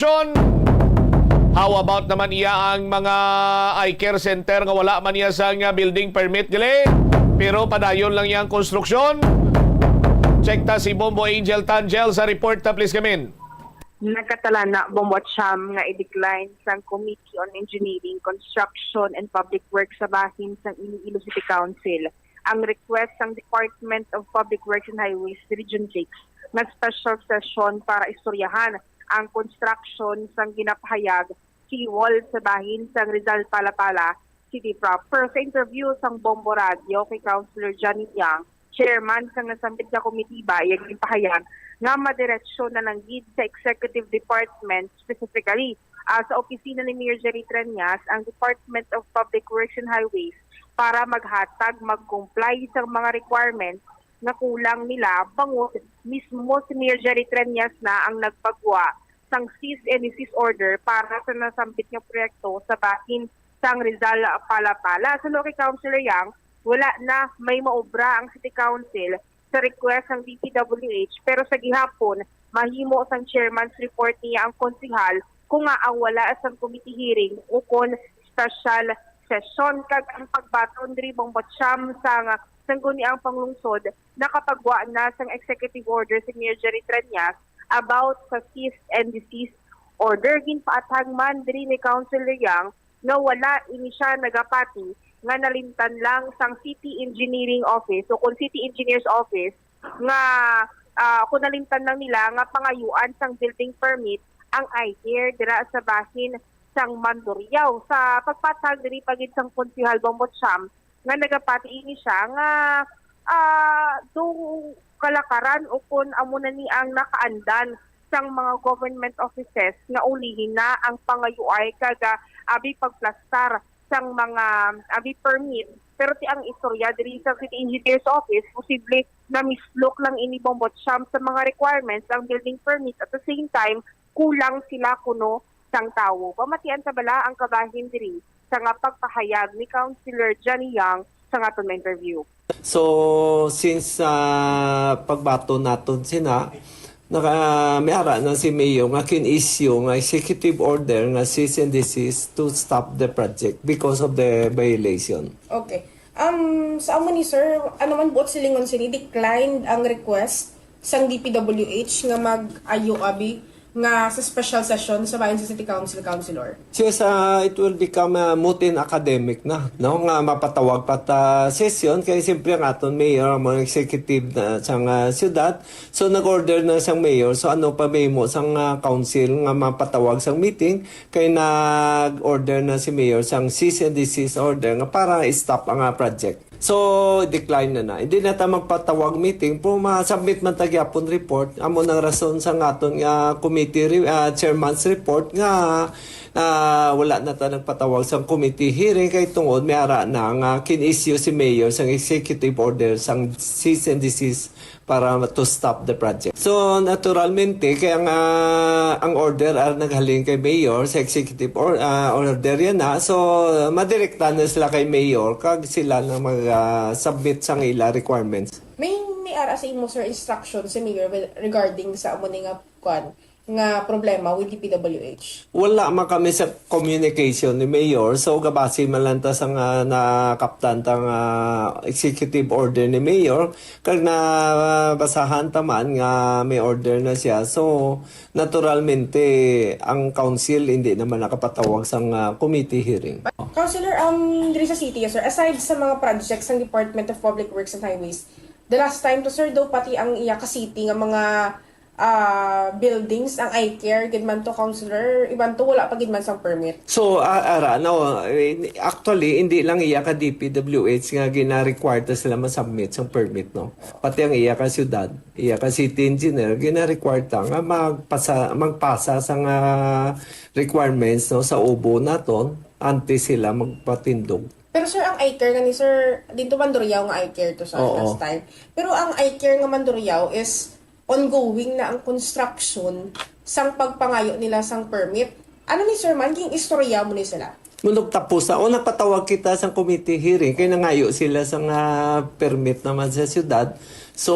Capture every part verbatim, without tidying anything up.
How about naman iya ang mga eye care center nga wala man niya sang, ah, building permit gali, pero padayon lang iyang konstruksyon? Check ta si Bombo Angel Tangel sa report ta, please, Kamin. Nagkatalana, Bombo Cham, nga i-decline sang Committee on Engineering, Construction, and Public Works sa bahin sang Iloilo City Council ang request sang Department of Public Works and Highways Region six nga special session para istoryahan ang construction sang ginapahayag seawall sa bahin sang Rizal Palapala City proper. Sa interview sang Bombo Radio kay Councilor Johnny Yang, chairman sang nasambit nga komitiba, iya ginpahayag nga madiretso na lang gid sa executive department, specifically, ah, sa opisina ni Mayor Jerry Treñas, ang Department of Public Works and Highways para maghatag, mag-comply sa mga requirements nga kulang nila, bangod mismo si Mayor Jerry Treñas na ang nagpagwa sang cease and desist order para sa nasambit nga proyekto sa bahin sang Rizal Palapala. Suno kay Councilor Yang, wala na may maobra ang City Council sa request sang D P W H, pero sa gihapon, mahimo sang chairman's report niya ang konsehal kung nga ang wala sang committee hearing o kon special session. Kag ang pagbaton diri, Bombo Cham, sang Sangguniang Panglungsod, nakapagwa na sang executive order si Mayor Jerry Treñas about sa cease and desist order. Ginpaathag man diri ni Councilor Yang nga wala ini siya nagapati nga nalimtan lang sang City Engineering Office o kon City Engineer's Office nga, ah, kung nalimtan lang nila nga pangayuan sang building permit ang eye care dira sa bahin sang Mandurriao. Sa pagpaathag diri pa gid sang Konsehal Bombo Cham nga nagapati ini siya nga, ah, do kalakaran o kon amo na ni ang nakaandan sang mga government offices nga ulihi na ang pangayuay kag, ah, abi pagplastar sang mga abi permit. Pero ti ang istorya diri sa City Engineer's Office, posible na mislok lang ini, Bombo Cham, sa mga requirements ang building permit. At the same time, kulang sila kuno sang tawo. Pamatian ta bala ang kabahin diri sa nga pagpahayag ni Councilor Johnny Yang sa nga aton nga interview. So, since, ah, pagbaton naton sina, naka-, may ara na si Mayor nga kin-issue nga executive order nga cease and desist to stop the project because of the violation. Okay. Um, sa amo ni sir, ano man buot silingon sini, declined ang request sang D P W H nga mag-ayo abi nga sa special session sa bahin sa City Council, Councilor? Yes, ah, it will become, ah, moot and academic na, no, nga mapatawag pa ta session kay siyempre ang aton mayor amo ang executive na sang, ah, syudad. So nag-order na sang mayor. So ano pa mahimo sang, ah, council nga mapatawag sang meeting kay nag-order na si mayor sang cease and desist order nga para stop ang, ah, project. So, decline na na. Hindi na ta magpatawag meeting, pero ma-submit man ta gyapon report. Amo nang rason sa nga aton nga committee re-, ah, chairman's report nga, ah, wala na ta nagpatawag sa committee hearing kay tungod may ara na nga kin-issue si mayor sang executive order sang cease and desist para to stop the project. So, naturalmente, kay ang, ah, ang order ang naghalin kay mayor sa executive or, ah, order yan na. So, madirekta na sila kay mayor kag sila na mag, ah, submit sang ila requirements. May, may ara sa imo, sir, instruction si mayor with, regarding sa amo ni nga kwan, nga problema with D P W H? Wala man kami sa communication ni mayor. So, gabase man lang ta sa nga nakaptan ta nga executive order ni mayor. Kag nabasahan ta man nga may order na siya. So, naturalmente, ang council hindi naman nakapatawag sang, ah, committee hearing. Councilor, um, diri sa city, yes, sir, aside sa mga projects ng Department of Public Works and Highways, the last time to, sir, daw pati ang iya ka city nga mga, ah, buildings, ang eye care, gid man to, councilor, iban to, wala pa gid man sang permit. So, ah, ara, no, eh, actually, hindi lang iya ka D P W H nga gina-require ta sila ma-submit sang permit, no? Pati ang iya ka syudad, iya ka city engineer, gina-require ta nga magpasa, magpasa sang requirements, no, sa ubo naton, antes sila magpatindog. Pero sir, ang eye care nga ni sir, dito Mandurriao nga eye care to sa Oo. last time. Pero ang eye care nga Mandurriao is ongoing na ang construction sang pagpangayo nila sang permit. Ano ni sir man, ging istorya mo ni sila? Munok tapos na. O, nagpatawag kita sa committee hearing kay nangayo sila sa nga permit naman sa syudad. So,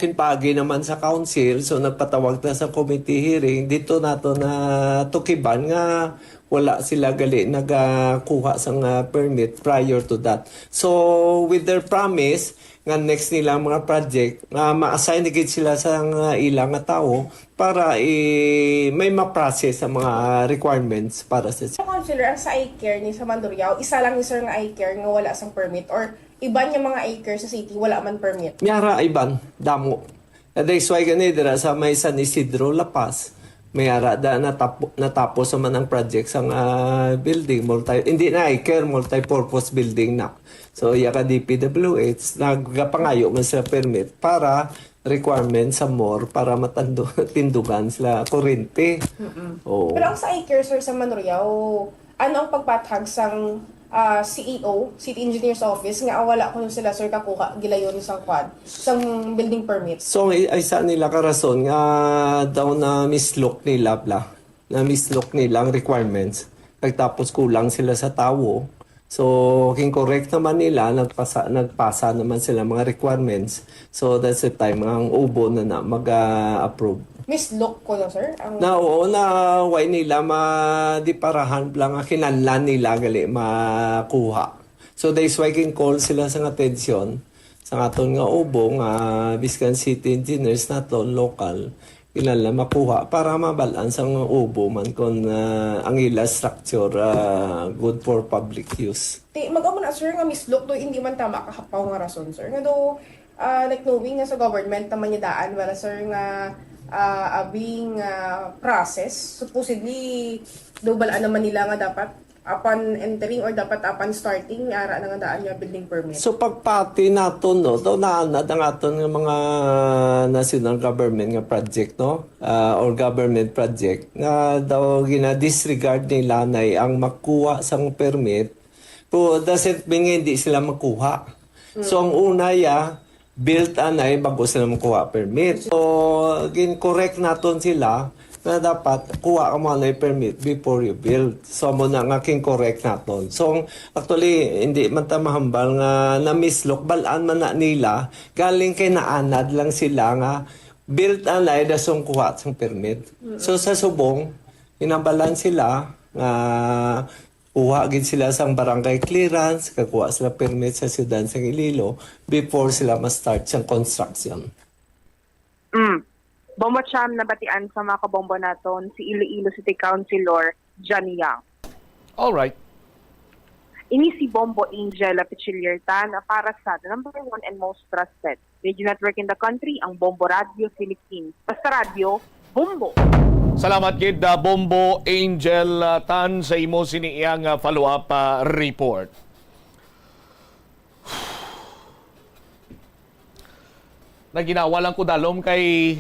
kinpagi naman sa council, so nagpatawag ta sa committee hearing, dito nato na tukiban nga wala sila gali nagakuha sang, ah, permit prior to that. So, with their promise nga next nila mga project, nga ma-assign na gid sila sa nga ila nga tawo para i-, may ma-process ang mga requirements para sa So, Councilor, ang sa I-CARE ni sa Mandurriao, isa lang ni sir nga I-CARE nga wala sang permit or iban nga mga I-CARE sa city, wala man permit? May ara iban, damo. That is why gani dira sa may San Isidro, La Paz, may ara da natap-, natapos naman ang project sang, ah, building, multi, hindi na I-CARE, multi-purpose building na. So, iya ka D P W H, nagapangayo man sila permit para requirement sa more para matando-, tindugan sila kurente. Mm-mm. Oo. Pero ang sa I-CARE, sir, sa Mandurriao, ano ang pagpathag sang, ah, C E O, City Engineer's Office, nga wala ko sila, sir, kakuha, gilayon sang kwan, sang building permit? So, ay, ay sa nila ka rason nga daw na mislok nila, bla. Na mislok nila ang requirements. Kag tapos kulang sila sa tawo. So, king-correct naman nila, nagpasa, nagpasa naman sila mga requirements. So, that's the time nga ang ubo na na mag-, ah, approve. Mislok ko na, sir? Ang Na, oo, na way nila madiparahan lang nga kinahanglan nila gali makuha. So, that's why king-call sila sang atensyon sa aton nga ubo nga biskan city engineers naton, local, kinahanglan makuha para mabal-an sang ubo man kon, ah, ang ila structure, ah, good for public use. Ti, mag-amo na, sir, nga mislok do, hindi man tama kahapaw nga rason, sir. Nga do, ah, like, knowing nga sa government naman niya daan, wala, sir, nga, ah, abing, ah, process. Supposedly, do bal-an naman nila nga dapat upon entering or dapat upon starting, ara na nga daan nga building permit. So, pagpati naton, no, daw naanad ang aton nga mga national government nga project, no? Ah, or government project nga daw gina-disregard nila na ang makuha sang permit. Pero doesn't mean nga hindi sila makuha. So, ang una, ya, built anay bago sila makuha permit. So, gin-correct naton sila na dapat kuha ka mo anay permit before you build. So, amo na nga king-correct naton. So, actually, hindi man ta mahambal nga na-mislok, bal-an man na nila, galing kay naanad lang sila nga built anay dasong kuha sang permit. So, sa subong, hinabalan sila nga kuha gid sila sang barangay clearance, kakuha sila permit sa siyudad sang Iloilo before sila ma-start sang construction. Mm. Bombo Cham, nabatian sa mga kabombo naton si Iloilo City Councilor Johnny Yang. All right. Ini si Bombo Angel Pichillier Tan para sa the number one and most trusted radio network in the country, ang Bombo Radio Philippines. Basta radyo, bombo. Salamat gid, ah, Bombo Angel, ah, Tan, sa imo sini iyang, ah, follow-up, ah, report. Naginawa lang ko dalom kay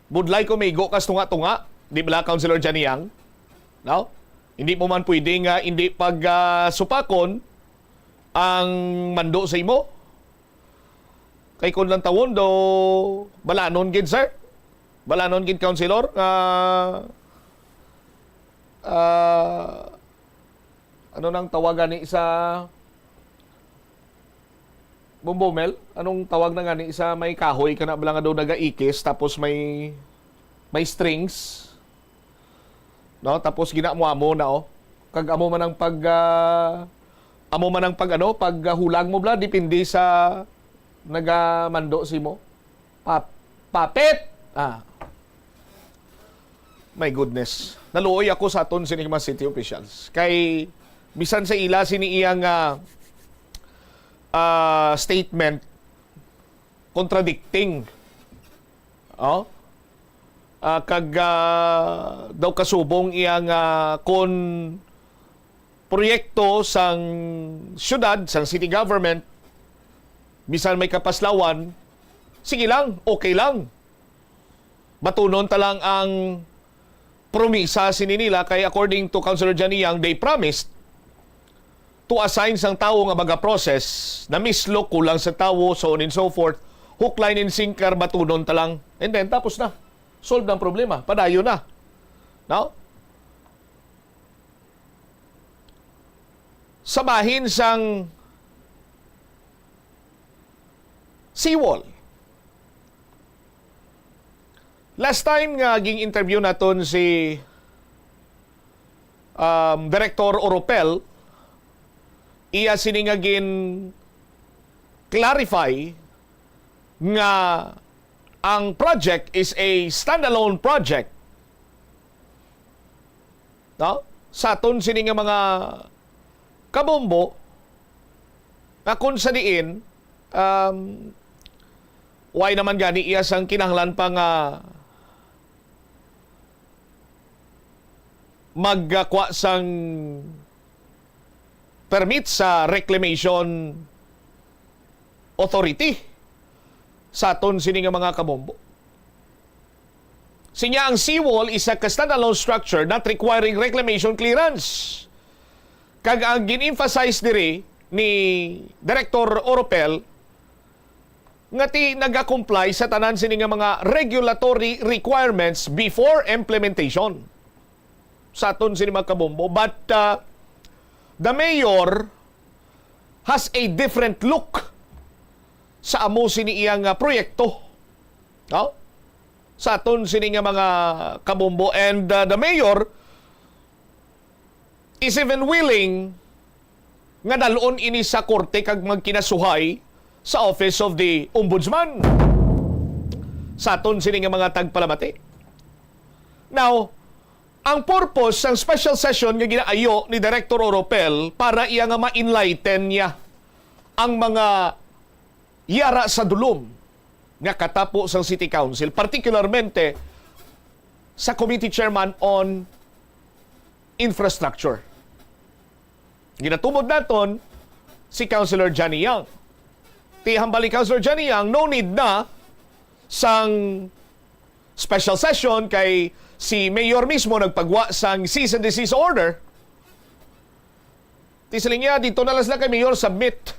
budlay ko maigo kas tunga-tunga, di bala, Councilor Johnny Yang? No? Hindi mo man pwede nga hindi pag, ah, supakon ang mando sa imo. Kay kung lang tawon do, balanon gid, sir. Balanon gid, Councilor, nga, ah, ano nang tawag gani sa Bombo Mel? Anong tawag na gani sa may kahoy ka na bala nga daw nagaikis tapos may, may strings? No? Tapos ginaamo-amo na, oh. Kag amo man ang pag, ah, amo man ang pag, ano, pag, ah, hulag mo, bla, depende sa nagamando sa imo. Pap-, papit! Ah. My goodness. Naluoy ako sa aton sini mga city officials. Kay, bisan sa ila sini iyang, ah, ah, statement, contradicting. Oh? Ah, kag, ah, daw kasubong iya nga kon proyekto sang siyudad, sang city government, bisan may kapaslawan, sige lang, okay lang. Batunon ta lang ang promisa sini nila, kay according to Councilor Johnny Yang, they promised to assign sang tawo nga maga-process, na mislo, kulang sa tawo, so on and so forth, hook, line, and sinker, batunon ta lang. And then, tapos na. Solve na ang problema. Padayon na. No? Sa bahin sang Seawall. Last time nga ging-interview naton si, um, Director Oropel, iya sini nga gin-clarify nga ang project is a standalone project. No? Sa aton sini nga mga kabombo, nga kung sa diin, um, why naman gani iya sang kinahanglan pa nga magkuha sang permit sa reclamation authority sa aton sini nga mga kabombo. Sinya, ang seawall is a standalone structure not requiring reclamation clearance. Kag ang gin-emphasize diri ni Director Oropel nga ti nagakomply sa tanan sini nga mga regulatory requirements before implementation sa aton sini mga kabombo. But, uh, the mayor has a different look sa amo sini iya nga proyekto, no? Sa aton sini nga mga kabombo. And, uh, the mayor is even willing nga dalon ini sa korte kag magkinasuhay sa Office of the Ombudsman sa aton sini nga mga tagpalamati. Now, ang purpose sang special session nga ginaayo ni Director Oropel para iya nga ma-enlighten niya ang mga yara sa dulom nga katapo sang City Council, particularmente sa Committee Chairman on Infrastructure. Ginatumod naton si Councilor Johnny Yang. Ti hambal ni Councilor Johnny Yang, no need na sang special session kay si Mayor mismo nagpagwa sang cease and desist order. Ti siling niya, dito na lang sila kay Mayor submit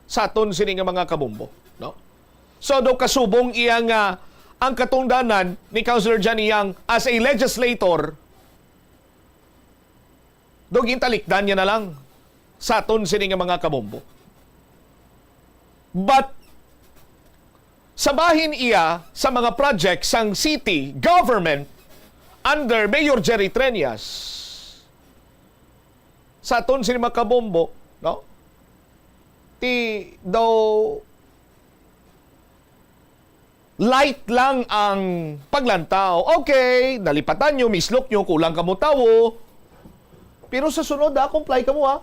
sa aton sini nga mga kabombo, no? So, daw kasubong iya nga ang katungdanan ni Councilor Johnny Yang as a legislator, daw gintalikdan niya na lang sa aton sini nga mga kabombo. But, sa bahin iya sa mga project sang city government under Mayor Jerry Treñas, sa aton sini mga kabombo, no? Ti daw light lang ang paglantaw. Okay, nalipatan nyo, mislok nyo, kulang kamo tawo. Pero sa sunod, ha, comply kamo, ha.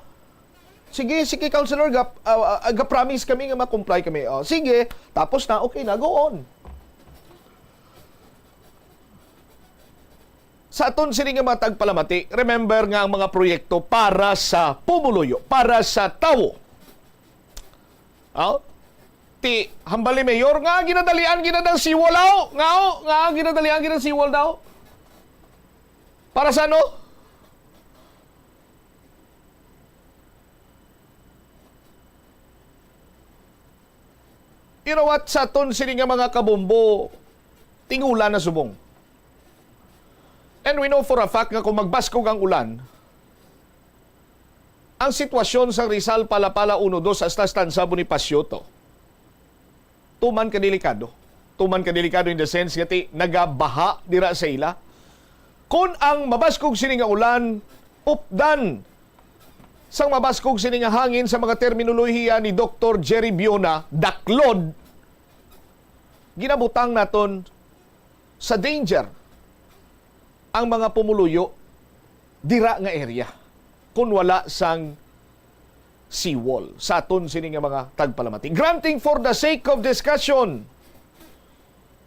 Sige, sige, Councilor, gap, ah, ah, ga-promise kami nga ma-comply kami. Oh, sige, tapos na, okay na, go on. Sa aton sini nga mga tagpalamati, remember nga ang mga proyekto para sa pumuluyo, para sa tawo. Aw? Ti, hambal ni Mayor nga ginadalian gid ang seawall, aw? Nga, aw? Nga ginadalian gid ang seawall daw? Para sa ano? You know what? Sa aton sini nga mga kabombo, ting-ulan na subong. And we know for a fact nga kung magbaskog ang ulan, ang sitwasyon sa Rizal, Palapala uno, dos hasta Estancia Bonifacio to, tuman ka delikado. Tuman ka delikado in the sense nga ti nagabaha dira sa ila. Kung ang mabaskog sini nga ulan, updan sang mabaskog sini nga hangin sa mga terminolohiya ni Doktor Jerry Biona, daklod, ginabutang naton sa danger ang mga pumuluyo dira nga area kung wala sang seawall. Sa aton sini nga mga tagpalamati, granting for the sake of discussion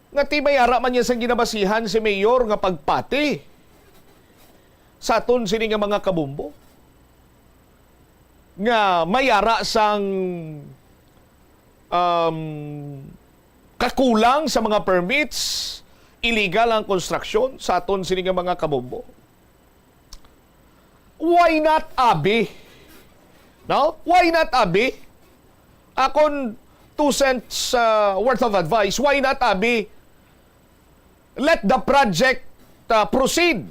nga ti may ara man niya sang ginabasihan si Mayor nga pagpati sa aton sini nga mga kabombo nga may ara sang, um, kakulang sa mga permits, illegal ang konstruksyon sa aton sini nga mga kabombo. Why not, abi? No? Why not, abi? Akon two cents, uh, worth of advice. Why not, abi? Let the project, uh, proceed.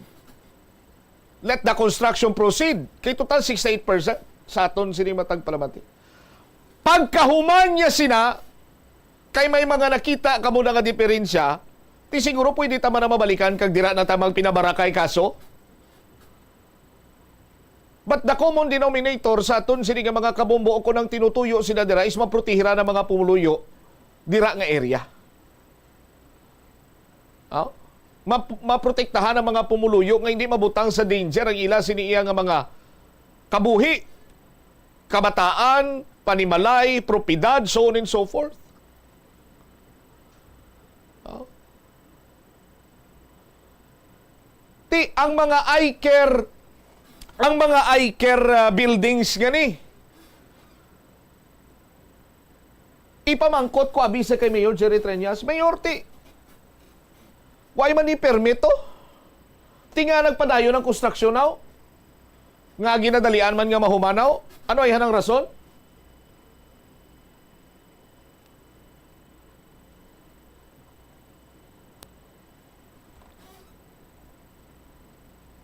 Let the construction proceed. Kay total sixty-eight percent sa aton sini matag palamati. Pagkahuman niya sina, Kay may mga nakita kamo na nga diferensya, ti siguro pwede ta man na mabalikan kag dira na ta magpinabarakay kaso. But the common denominator sa aton sini nga mga kabombo o kung ang tinutuyo sila dira is maprotehiran ang mga pumuluyo dira nga area. Oh? Map-, maprotektahan ang mga pumuluyo nga hindi mabutang sa danger ang ila sini iya nga mga kabuhi, kabataan, panimalay, propiedad, so on and so forth. Oh? Ti, ang mga eye care, ang mga eye care, ah, buildings nga ni, ipamangkot ko abi sa kay Mayor Jerry Treñas, "Mayor, ti, why man ni permit to? Ti nga nagpadayon ang konstruksyon, aw? Nga ginadalian man nga mahuman, aw? Ano ay hanang rason?"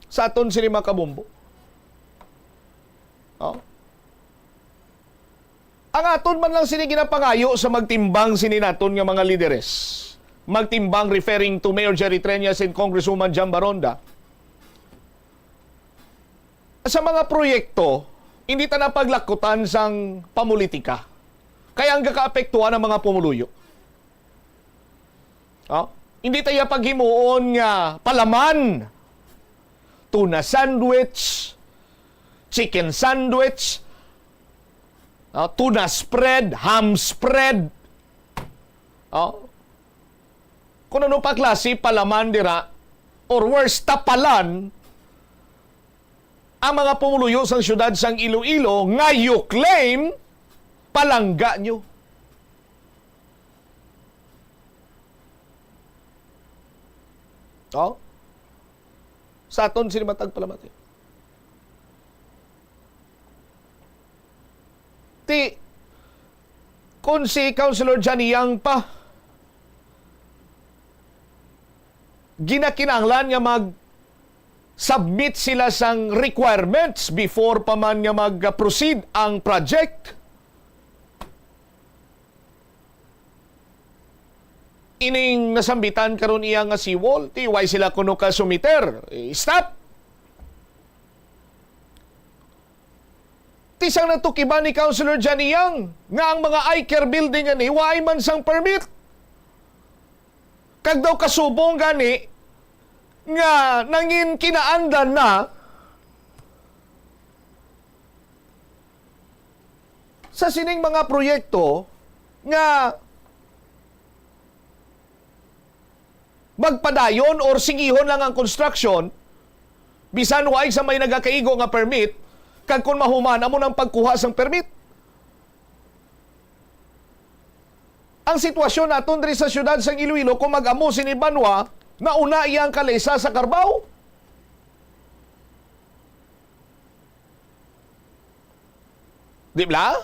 Sa aton sini mga kabombo. Oh. Ang aton man lang sini ginapangayo sa magtimbang sini naton nga mga lideres. Magtimbang, referring to Mayor Jerry Treñas and Congresswoman Jam Baronda. Sa mga proyekto, hindi ta na paglakutan sang pamulitika. Kay ang gakaapektuhan ang mga pumuluyo. Oh? Hindi ta iya paghimuon nga palaman. Tuna sandwich, chicken sandwich, oh, tuna spread, ham spread. Oh? Kung ano pa klase palaman dira, or worse, tapalan, ang mga pumuluyo sang siyudad sang Iloilo nga you claim palangga nyo. Oh? Sa aton sini matag palamati. Ti, kung si Councilor Johnny Yang pa, ginakinahanglan nga mag-submit sila sang requirements before pa man nga mag-proceed ang project. Ining nasambitan karon iya nga seawall, ti why sila kuno ka sumiter? Eh, stop! Ti sang natukiban ni Councilor Johnny Yang nga ang mga eye care building ani waay man sang permit. Kag daw kasubong gani nga nangin kinaandan na sa sining mga proyekto nga magpadayon or sigihon lang ang construction, bisan waay sa may nagakaigo nga permit, kag kon mahuman, amo nang pagkuha sang permit. Ang sitwasyon naton diri sa siyudad sang Iloilo, kung mag-amo sini banwa, nauna iya ang kalesa sa Carabao. Di ba?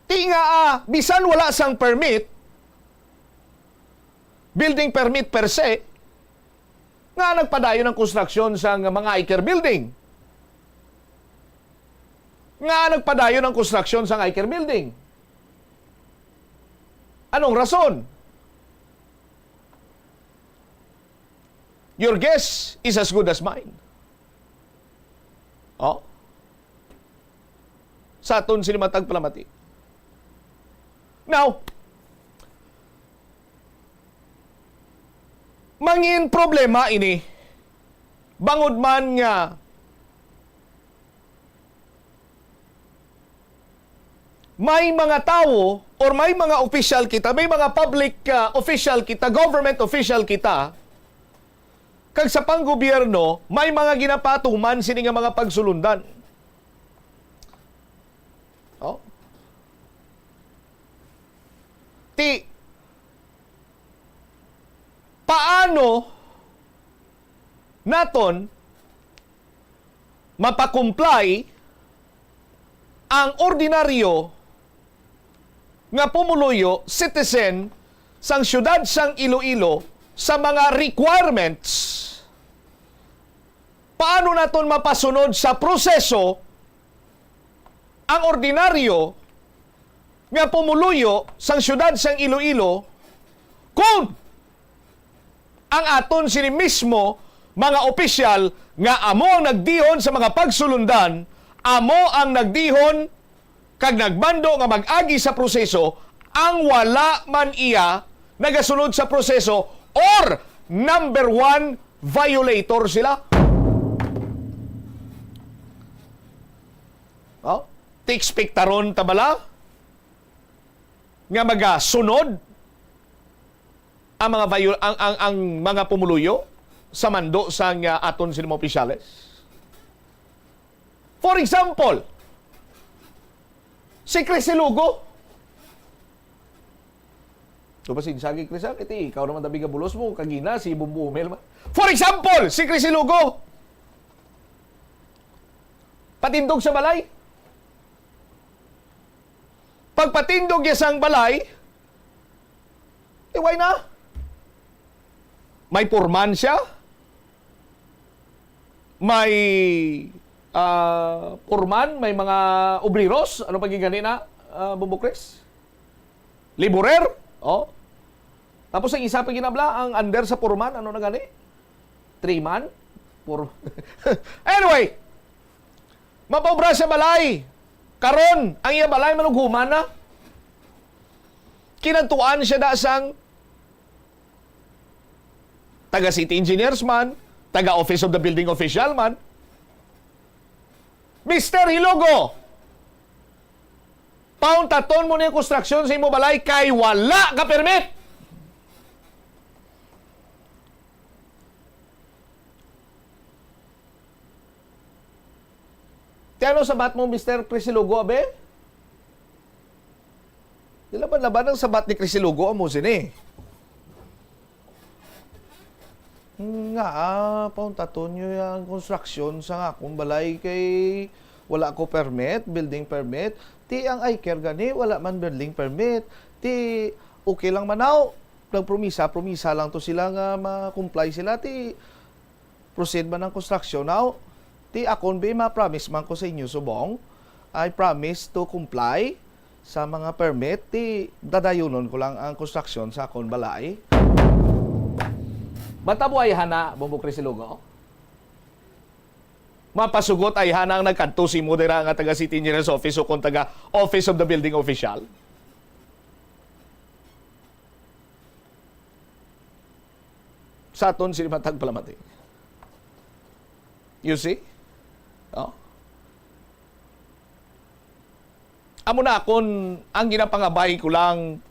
Ti nga, ah, bisan wala sang permit, building permit per se, nga nagpadayon ang konstruksyon sang mga eye care building. Nga nagpadayon ang konstruksyon sang eye care building. Anong rason? Your guess is as good as mine. Oh? Sa aton sini matag palamati. Now, mangin problema ini. Bangod man nga may mga tawo or may mga opisyal kita, may mga public, ah, official kita, government official kita, kag sa panggobyerno, may mga ginapatuman sini nga mga pagsulundan. Oh? Ti, paano naton mapakomply ang ordinaryo nga pumuluyo, citizen sang siyudad sang Iloilo sa mga requirements? Paano naton mapasunod sa proseso ang ordinaryo nga pumuluyo sang siyudad sang Iloilo kung ang aton sini mismo mga opisyal nga amo ang nagdihon sa mga pagsulundan, amo ang nagdihon kag nagmando nga mag-agi sa proseso, ang wala man iya nagasunod sa proseso or number one violator sila. Oh? Ti ekspektaron ta bala nga magasunod ang mga viol-, ang, ang, ang mga pumuluyo sa mando sang, ah, aton sini mga opisyales? For example, si Chris Ilogo. So, pasensya gid, Chris, ha? Kay ikaw naman tabi nga bulos mo, kagina, si Bombo Umel man. For example, si Chris Ilogo. Patindog sa balay. Pagpatindog niya sang balay, eh, why na? May purman siya? May, ah, purman? May mga obreros? Ano pa gid gani na, ah, Bombo Chris? Laborer? Oh. Tapos ang isa pa ginabla, ang under sa purman, ano na gani? Three man? Pur-, anyway, mapaubra sa balay. Karon, ang iya balay manughuman na. Kinadtuan siya da sang taga city engineers man, taga office of the building official man. Mister Hilogo, pauntaton mo ni ang konstruksyon sa imo balay kay wala ka permit. Ti ano sabat mo, Mister Chris Ilogo, abe? Di laban-laban ang sabat ni Chris Ilogo amo sini. Nga, ah, pauntaton niyo ang konstruksyon sa akong balay kay wala ko permit, building permit. Ti ang I C A R E gani, wala man building permit. Ti okay lang man, aw. Nagpromisa, promisa lang to sila nga ma-comply sila. Ti proceed man ang construction. Now, ti akon bi, ma-promise man ko sa inyo subong, I promise to comply sa mga permit. Ti dadayunon ko lang ang construction sa akon balay. Bata buhay hana, Bombo Chris Ilogo? Mapasugot ay hana ang nagkadto sa imo dira nga taga City Engineer's Office o kung taga Office of the Building Official? Sa aton sini matag palamati. You see? Oh. Amo na akon, ang ginapangabay ko lang,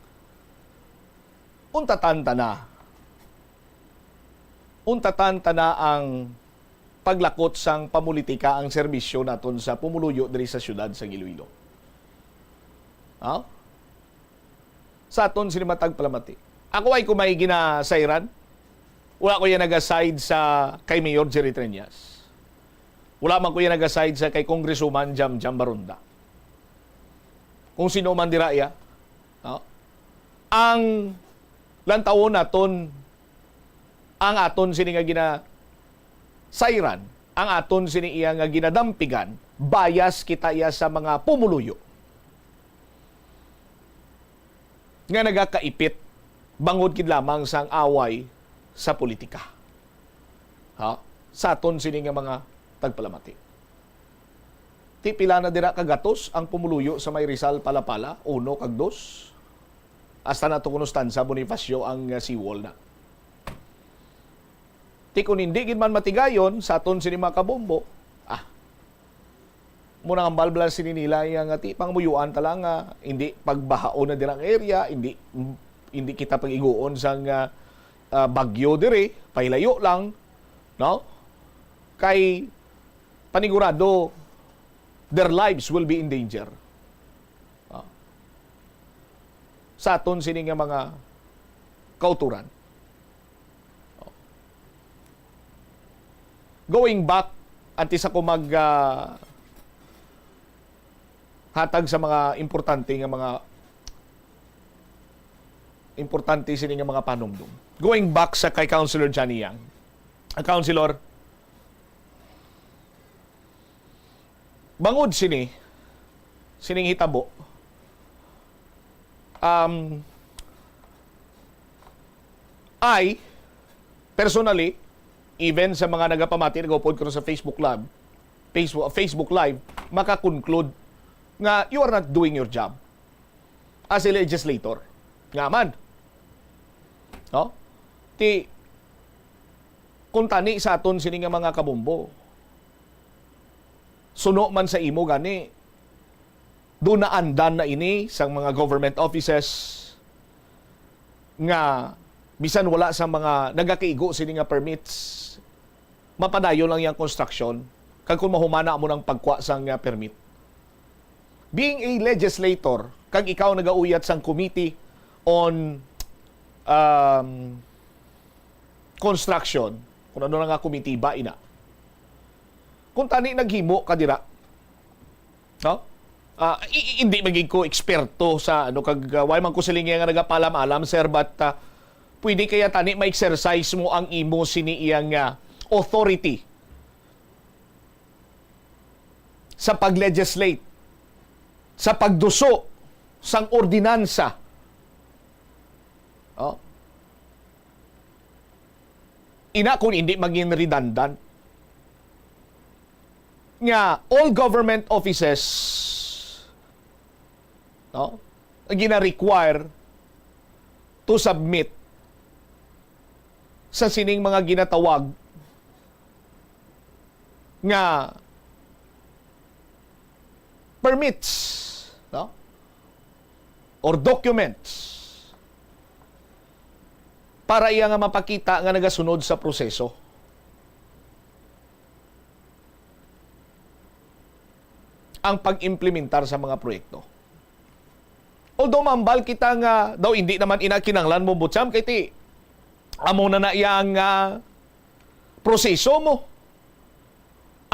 untatan ta na. Untatan ta na ang paglakot sang pamulitika, ang serbisyo naton sa pumuluyo diri sa siyudad sa Iloilo. Ha? Sa aton sini matag palamati. Ako ay ko may ginasayran. Wala ko yan naga-side sa kay Mayor Jerry Treñas. Wala man ko yan naga-side sa kay Congresswoman Jam Jam Baronda. Kung sino man dira iya, no? Ang lantawon naton, ang aton sini nga ginasayran, ang aton sini iya nga ginadampigan, bias kita iya sa mga pumuluyo nga nagakaipit bangod gid lamang sang away sa politika. Ha? Sa aton sini nga mga tagpalamati. Ti pila na dira ka gatos ang pumuluyo sa may Rizal Palapala, uno kag dos? Hasta na to kuno stansa Bonifacio ang, uh, seawall na. Ti kun hindi gid man matigayon sa aton sini mga kabombo, ah, mo nang ambal bala sini nila nga ti pangmuyuan ta lang nga hindi pagbahaon na dira ang area, hindi, hindi kita pag-iguon sang, ah, ah, bagyo diri, pahilayo lang, no? Kay panigurado, their lives will be in danger. Ah. Sa aton sini nga mga kauturan. Going back, antes ako mag, ah, hatag sa mga importante nga mga, importante sini nga mga panumdom. Going back sa kay Councilor Johnny Yang. Ang Councilor, bangod sini, sining hitabo, Um, I, personally, even sa mga nagapamati, nagaupod ko sa Facebook Live, Facebook, Facebook Live, maka-conclude nga you are not doing your job as a legislator. Nga man. No? Ti, kung tani sa aton sini nga mga kabombo, suno man sa imo gani, do naandan na ini sang mga government offices nga bisan wala sa mga nagakaigo sini nga permits, mapadayon lang yang construction, kag kung mahumana mo nang pagkuha sang, ah, permit. Being a legislator, kag ikaw nagauyat sang Committee on, um, Construction, kung ano na nga komitiba ina. Kung tani naghimo ka dira, no? Ah, i-, i-, hindi magig ko eksperto sa ano, kag, ah, way man ko silingi nga nagapalam-alam, sir, but, ah, pwede kaya tani ma-exercise mo ang imo sini iyang, ah, authority sa pag-legislate, sa pagduso sang ordinansa. Oh. Ina kung hindi maging redundant nga all government offices, no, gina-require to submit sa sining mga ginatawag nga permits, no? Or documents para iya nga mapakita nga nagasunod sa proseso ang pag-implementar sa mga proyekto. Although mambal kita nga daw hindi naman ina kinanglan mo, Bucham, kay ti amo na na iya nga proseso mo.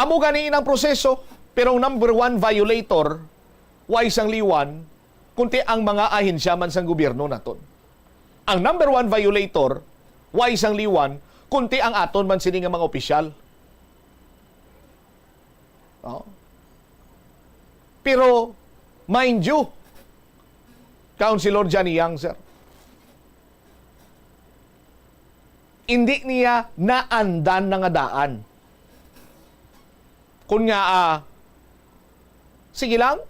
Amo gani inang proseso, pero ang number one violator, way sang liwan, kundi ang mga ahensya man sang gobyerno naton. Ang number one violator, way sang liwan, kundi ang aton man sini nga mga opisyal. Oh. Pero, mind you, Councilor Johnny Yang, sir, hindi niya naandan na nga daan. Kun nga, ah, sige lang,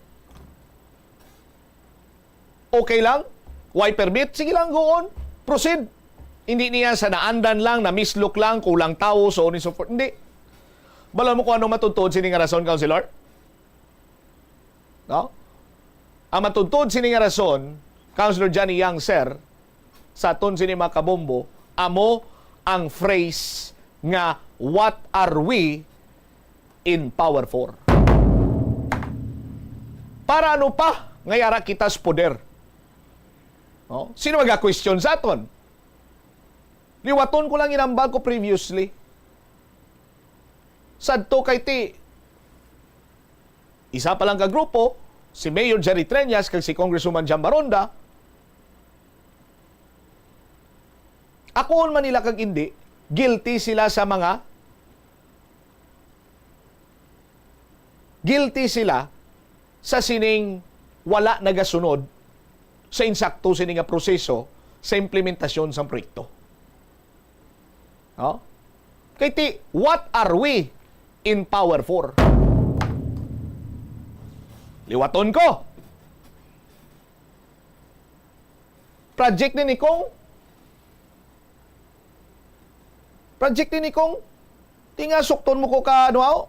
okay lang, way permit, sige lang, go on, proceed. Hindi niya sa naandan lang, na-mislook lang, kulang tawo, so on and so forth. Hindi. Balo mo kung ano matutuod sini nga rason, Councilor? No? Ang matutuod sini nga rason, Councilor Johnny Yang, sir, sa aton sini mga kabombo, amo ang phrase nga, "What are we in power for?" Para ano pa nga yara kita sa poder? No? Sino maga-question sa aton? Liwaton ko lang inambal ko previously. Sadto kay ti, isa pa lang ka grupo, si Mayor Jerry Treñas kag si Congresswoman Jam Baronda, akuon man nila kag indi, guilty sila sa mga, guilty sila sa sining wala nagasunod sa insakto sini nga proseso sa implementasyon sang proyekto. No? Kay ti, what are we in power for? Liwaton ko. Project ni Nikong. Project ni Nikong. Ti nga sukton mo ko ka, ano, aw?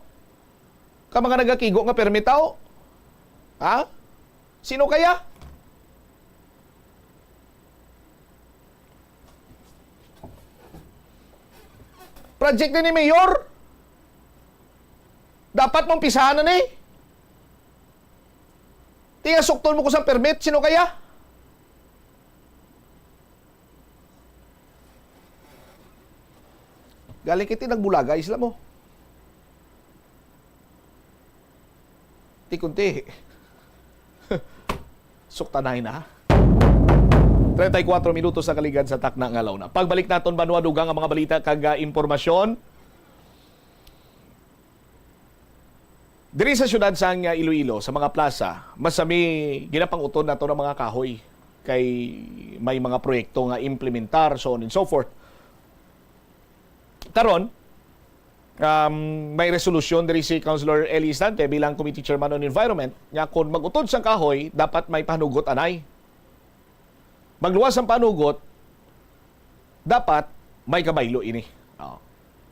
Ka mga nagakigo nga permit, aw? Ha? Sino kaya? Project ni, ni Mayor? Dapat mong pisahan na ni. Ti nga sukton mo ko sa permit, sino kaya? Galing kiti nagbulaga, isla mo. Ti kunti. Suktanay na. Treinta y cuatro minutos sa kaligad sa takna nga law na. Pagbalik naton, banwa, dugang ang mga balita kag, ah, impormasyon. Diri sa siyudad sang, ah, Iloilo, sa mga plaza, masami ginapang-uton nato ang mga kahoy. kay may mga proyekto nga implementar, so on and so forth. Karon, um, may resolusyon diri si Councilor Eli Istante bilang Committee Chairman on Environment nga kung mag-utod sang kahoy, dapat may panugot anay. Magluwas ang panugot, dapat may kabaylo ini. Oh.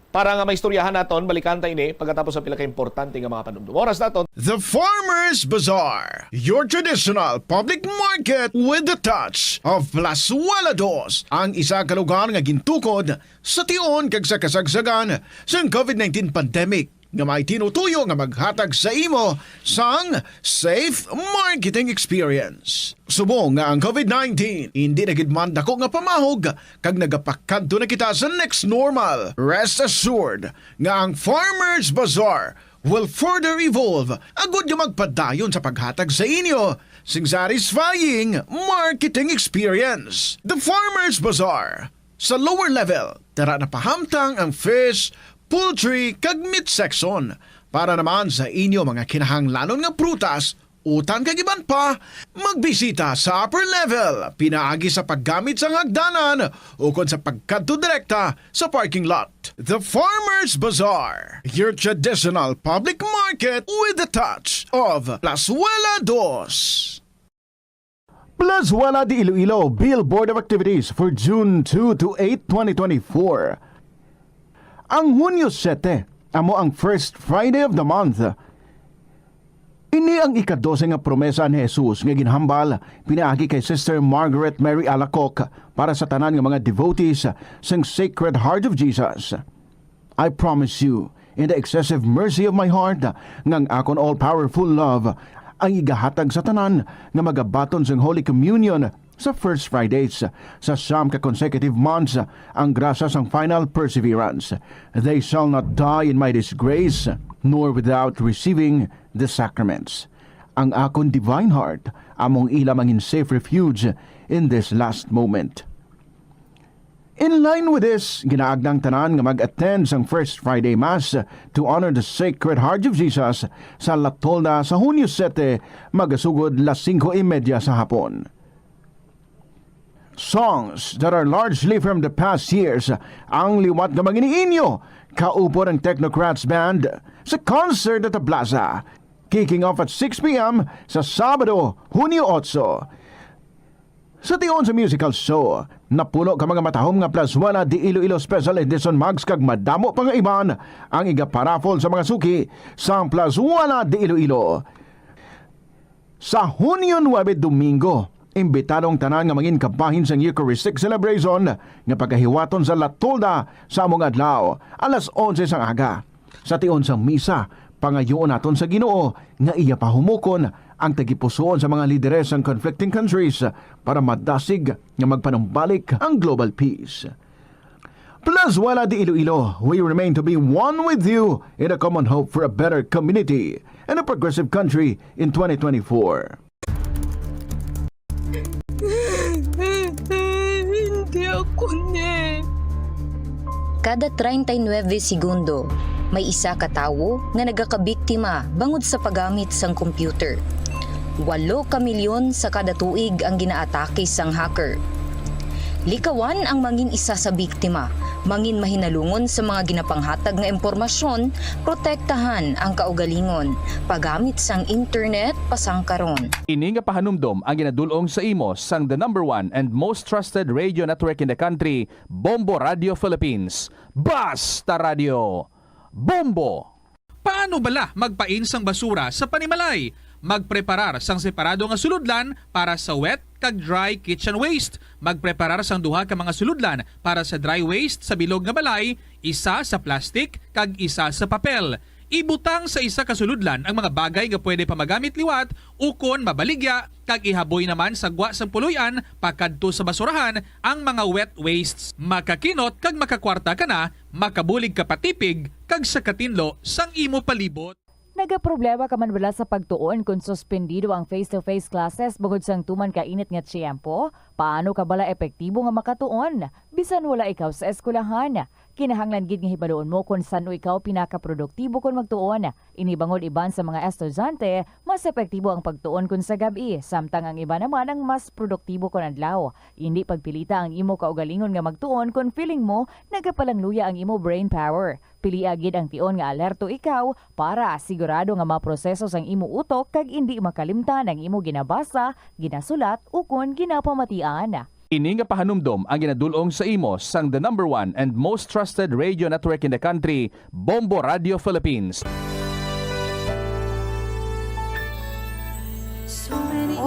Para nga maistoryahan naton, balikan ta ini pagkatapos sa pila ka importante nga mga panumdum. Oras naton. The Farmers Bazaar, your traditional public market with the touch of Plazuela Dos, ang isa ka lugar nga gintukod sa tion kag sa kasagsagan sang covid nineteen pandemic, nga may tinutuyo nga maghatag sa imo sang safe marketing experience. Subong nga ang covid nineteen indi na gid man dako nga pamahog kag nagapakadto na kita sa next normal, rest assured nga ang Farmers Bazaar will further evolve agud nga magpadayon sa paghatag sa inyo sing satisfying marketing experience. The Farmers Bazaar, sa lower level, tara na pahamtang ang fish, poultry, kag meat section. Para naman sa inyo mga kinahanglanon nga prutas, utan kag iban pa, magbisita sa upper level pinaagi sa paggamit sang hagdanan ukon sa pagkadto direkta sa parking lot. The Farmers Bazaar, your traditional public market with the touch of Plazuela Dos. Plazuela de Iloilo Billboard of Activities for June two to eight, twenty twenty-four. Ang Hunyo sete amo ang first Friday of the month. Ini ang ikadose nga promesa ni Jesus nga ginhambal pinaagi kay Sister Margaret Mary Alacoque para sa tanan nga mga devotees sang Sacred Heart of Jesus. I promise you, in the excessive mercy of my heart, nga ang akon all-powerful love ang igahatag sa tanan nga magabaton sang Holy Communion sa First Fridays sa siyam ka consecutive months, ang grasya sang final perseverance. They shall not die in my disgrace, nor without receiving the sacraments. Ang akon divine heart among ila mangin safe refuge in this last moment. In line with this, ginaagda ang tanan nga mag-attend sang First Friday Mass to honor the Sacred Heart of Jesus sa La Tolda sa Hunyo sete, magasugod las singko y media sa hapon. Songs that are largely from the past years ang liwat nga mangin-inyo kaupod ang Technocrats Band sa concert at the Plaza, kicking off at six p m sa Sabado, Hunyo otso. Sa tion sa musical show, napulo ka mga matahom nga Plazuela de Iloilo Special Edition mugs kag madamo pa nga iban ang igaparaffle sa mga suki sa Plazuela de Iloilo. Sa Hunyo nuebe, Domingo, imbitado ang tanan nga mangin kabahin sang Eucharistic Celebration nga pagahiwaton sa La Tolda sa among adlaw, alas onse sang aga. Sa tion sang misa, pangayoon naton sa Ginoo nga iya pahumukon ang tagipusoon sa mga lideres sang conflicting countries para madasig nga magpanumbalik ang global peace. Plazuela de Iloilo, we remain to be one with you in a common hope for a better community and a progressive country in twenty twenty-four. Hindi ako ni. Kada treinta y nueve segundo, may isa ka tawo nga nagakabiktima bangod sa paggamit sang computer. Walo ka milyon sa kada tuig ang ginaatake sang hacker. Likawan ang mangin isa sa biktima, mangin mahinalungon sa mga ginapanghatag nga impormasyon, protektahan ang kaugalingon, paggamit sang internet pasangkaron. Ini nga pahanumdom ang ginadul-ong sa imo sang the number one and most trusted radio network in the country, Bombo Radio Philippines. Basta Radio, Bombo! Paano bala magpain sang basura sa panimalay? Magpreparar sang separado nga sulodlan para sa wet kag dry kitchen waste. Magpreparar sang duha ka mga sulodlan para sa dry waste sa bilog nga balay, isa sa plastic kag isa sa papel. Ibutang sa isa ka sulodlan ang mga bagay nga pwede pa magamit liwat ukon mabaligya, kag ihaboy naman sa gwa sang puloy-an pakadto sa basurahan ang mga wet wastes. Makakinot kag makakwarta ka na, makabulig ka pa tipig kag sa katinlo sang imo palibot. Nagaproblema ka man bala sa pagtuon kon suspendido ang face-to-face classes bangod sang tuman ka init nga tiyempo? Paano ka bala epektibo nga makatuon bisan wala ikaw sa eskwelahan? Kinahanglan gid nga hibaluon mo kon san-o ikaw pinakaproduktibo kon magtuon. Ini bangod iban sa mga estudyante, mas epektibo ang pagtuon kon sa gab-i, samtang ang iba naman ang mas produktibo kon adlaw. Indi pagpilita ang imo kaugalingon nga magtuon kon feeling mo nagapalangluya ang imo brain power. Pilia gid ang tion nga alerto ikaw para sigurado nga maproseso sang imo utok kag indi makalimtan ang imo ginabasa, ginasulat, ukon ginapamatian. Ini nga pahanumdom ang ginadul-ong sa imo sang the number one and most trusted radio network in the country, Bombo Radio Philippines.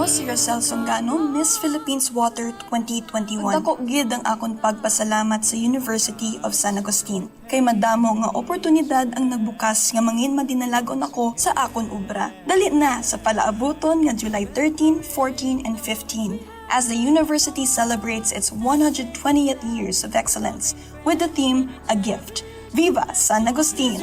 Ako si Rosel Songano, Miss Philippines Water twenty twenty-one. Dako gid ang akon pagpasalamat sa University of San Agustin, kay madamo nga oportunidad ang nagbukas nga mangin madinalagon ako sa akon obra. Dali na sa palaabuton nga July thirteen, fourteen, and fifteen, as the university celebrates its one hundred twentieth years of excellence with the theme A Gift. Viva San Agustin!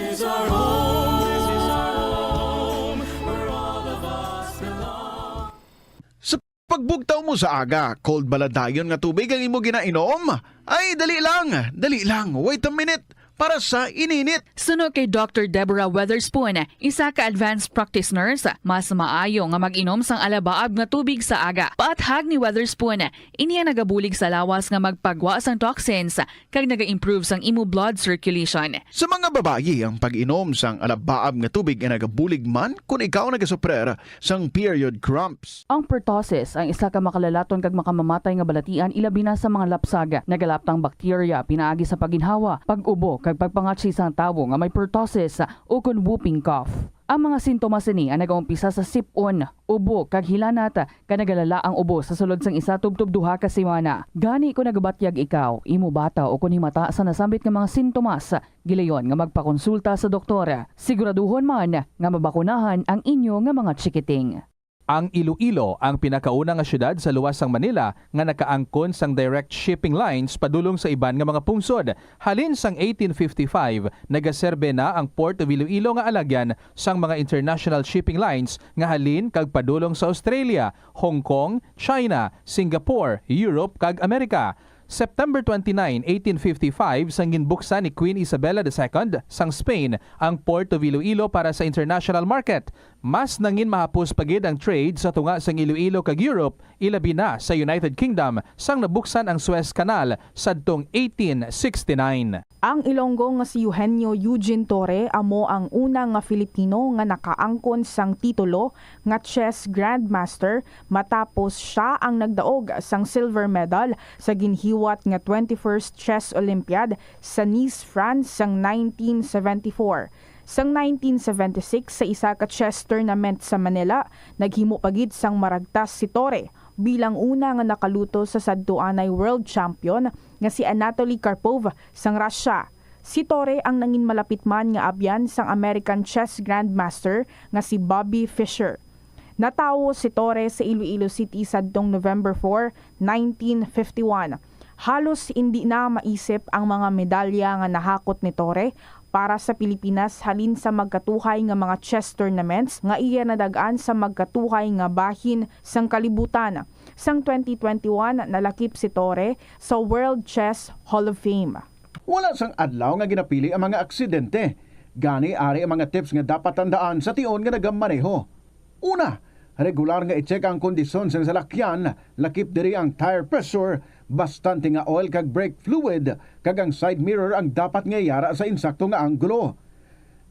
Sa pagbugtaw mo sa aga, cold bala dayon nga tubig ang imo ginainom? Ay, dali lang, dali lang, wait a minute, para sa ininit. Suno kay Doctor Deborah Weatherspoon, isa ka advanced practice nurse, mas maayo nga mag-inom sang alabaab nga tubig sa aga. Paathag ni Weatherspoon, ini ang nagabulig sa lawas nga magpagwa sang toxins kag naga-improve sang imo blood circulation. Sa mga babayi, ang pag-inom sang alabaab nga tubig ay nagabulig man kon ikaw nagasuprer sang period cramps. Ang pertussis ang isa ka makalalaton kag makamamatay nga balatian, ilabi na sa mga lapsag. Nagalaptang bakterya pinaagi sa pagginhawa, pag-ubo, kag pagpangatsi sang tawo nga may pertussis ukon whooping cough. Ang mga sintomas sini ang nagaumpisa sa sip-on, ubo, kag hilanat, kag nagalala ang ubo sa sulod sang isa tubtob duha ka semana. Gani, kon nagabatyag ikaw, imo bata, ukon himata sa nasambit nga mga sintomas, gilayon nga magpakonsulta sa doktor. Siguraduhon man nga mabakunahan ang inyo nga mga chikiting. Ang Iloilo ang pinakauna nga siyudad sa luwas sang Manila nga nakaangkon sang direct shipping lines padulong sa iban nga mga pungsod. Halin sang eighteen fifty-five, nagaserbe na ang Port of Iloilo nga alagyan sang mga international shipping lines nga halin kag padulong sa Australia, Hong Kong, China, Singapore, Europe, kag Amerika. September twenty-nine, eighteen fifty-five, sang ginbuksan ni Queen Isabella the Second sang Spain ang Port of Iloilo para sa international market, mas nangin mahapos pa gid ang trade sa tunga sang Iloilo kag Europe, ilabi na sa United Kingdom sang nabuksan ang Suez Canal sadtong eighteen sixty-nine. Ang Ilonggo nga si Eugenio Eugene Torre amo ang una nga Filipino nga nakaangkon sang titulo nga chess grandmaster, matapos sia ang nagdaog sang silver medal sa ginhiwat nga twenty-first Chess Olympiad sa Nice, France sang nineteen seventy-four. Sang nineteen seventy-six, sa isa ka chess tournament sa Manila, naghimo pa gid sang maragtas si Torre bilang una nga nakaluto sa sadtuanay world champion nga si Anatoly Karpov sang Russia. Si Torre ang nangin malapit man nga abyan sang American chess grandmaster nga si Bobby Fischer. Natawo si Torre sa Iloilo City sadtong November four, nineteen fifty-one. Halos indi na maisip ang mga medalya nga nahakot ni Torre para sa Pilipinas halin sa magkatuhay nga mga chess tournaments nga iya nadag-an sa magkatuhay nga bahin sang kalibutan. Sang twenty twenty-one, nalakip si Torre sa World Chess Hall of Fame. Wala sang adlaw nga ginapili ang mga aksidente. Gani, ari ang mga tips nga dapat tandaan sa tion nga nagamaneho. Una, regular nga i-check ang kondisyon sang salakyan, lakip diri ang tire pressure, bastante nga oil kag brake fluid, kag ang side mirror ang dapat nga yara sa insakto nga anggulo.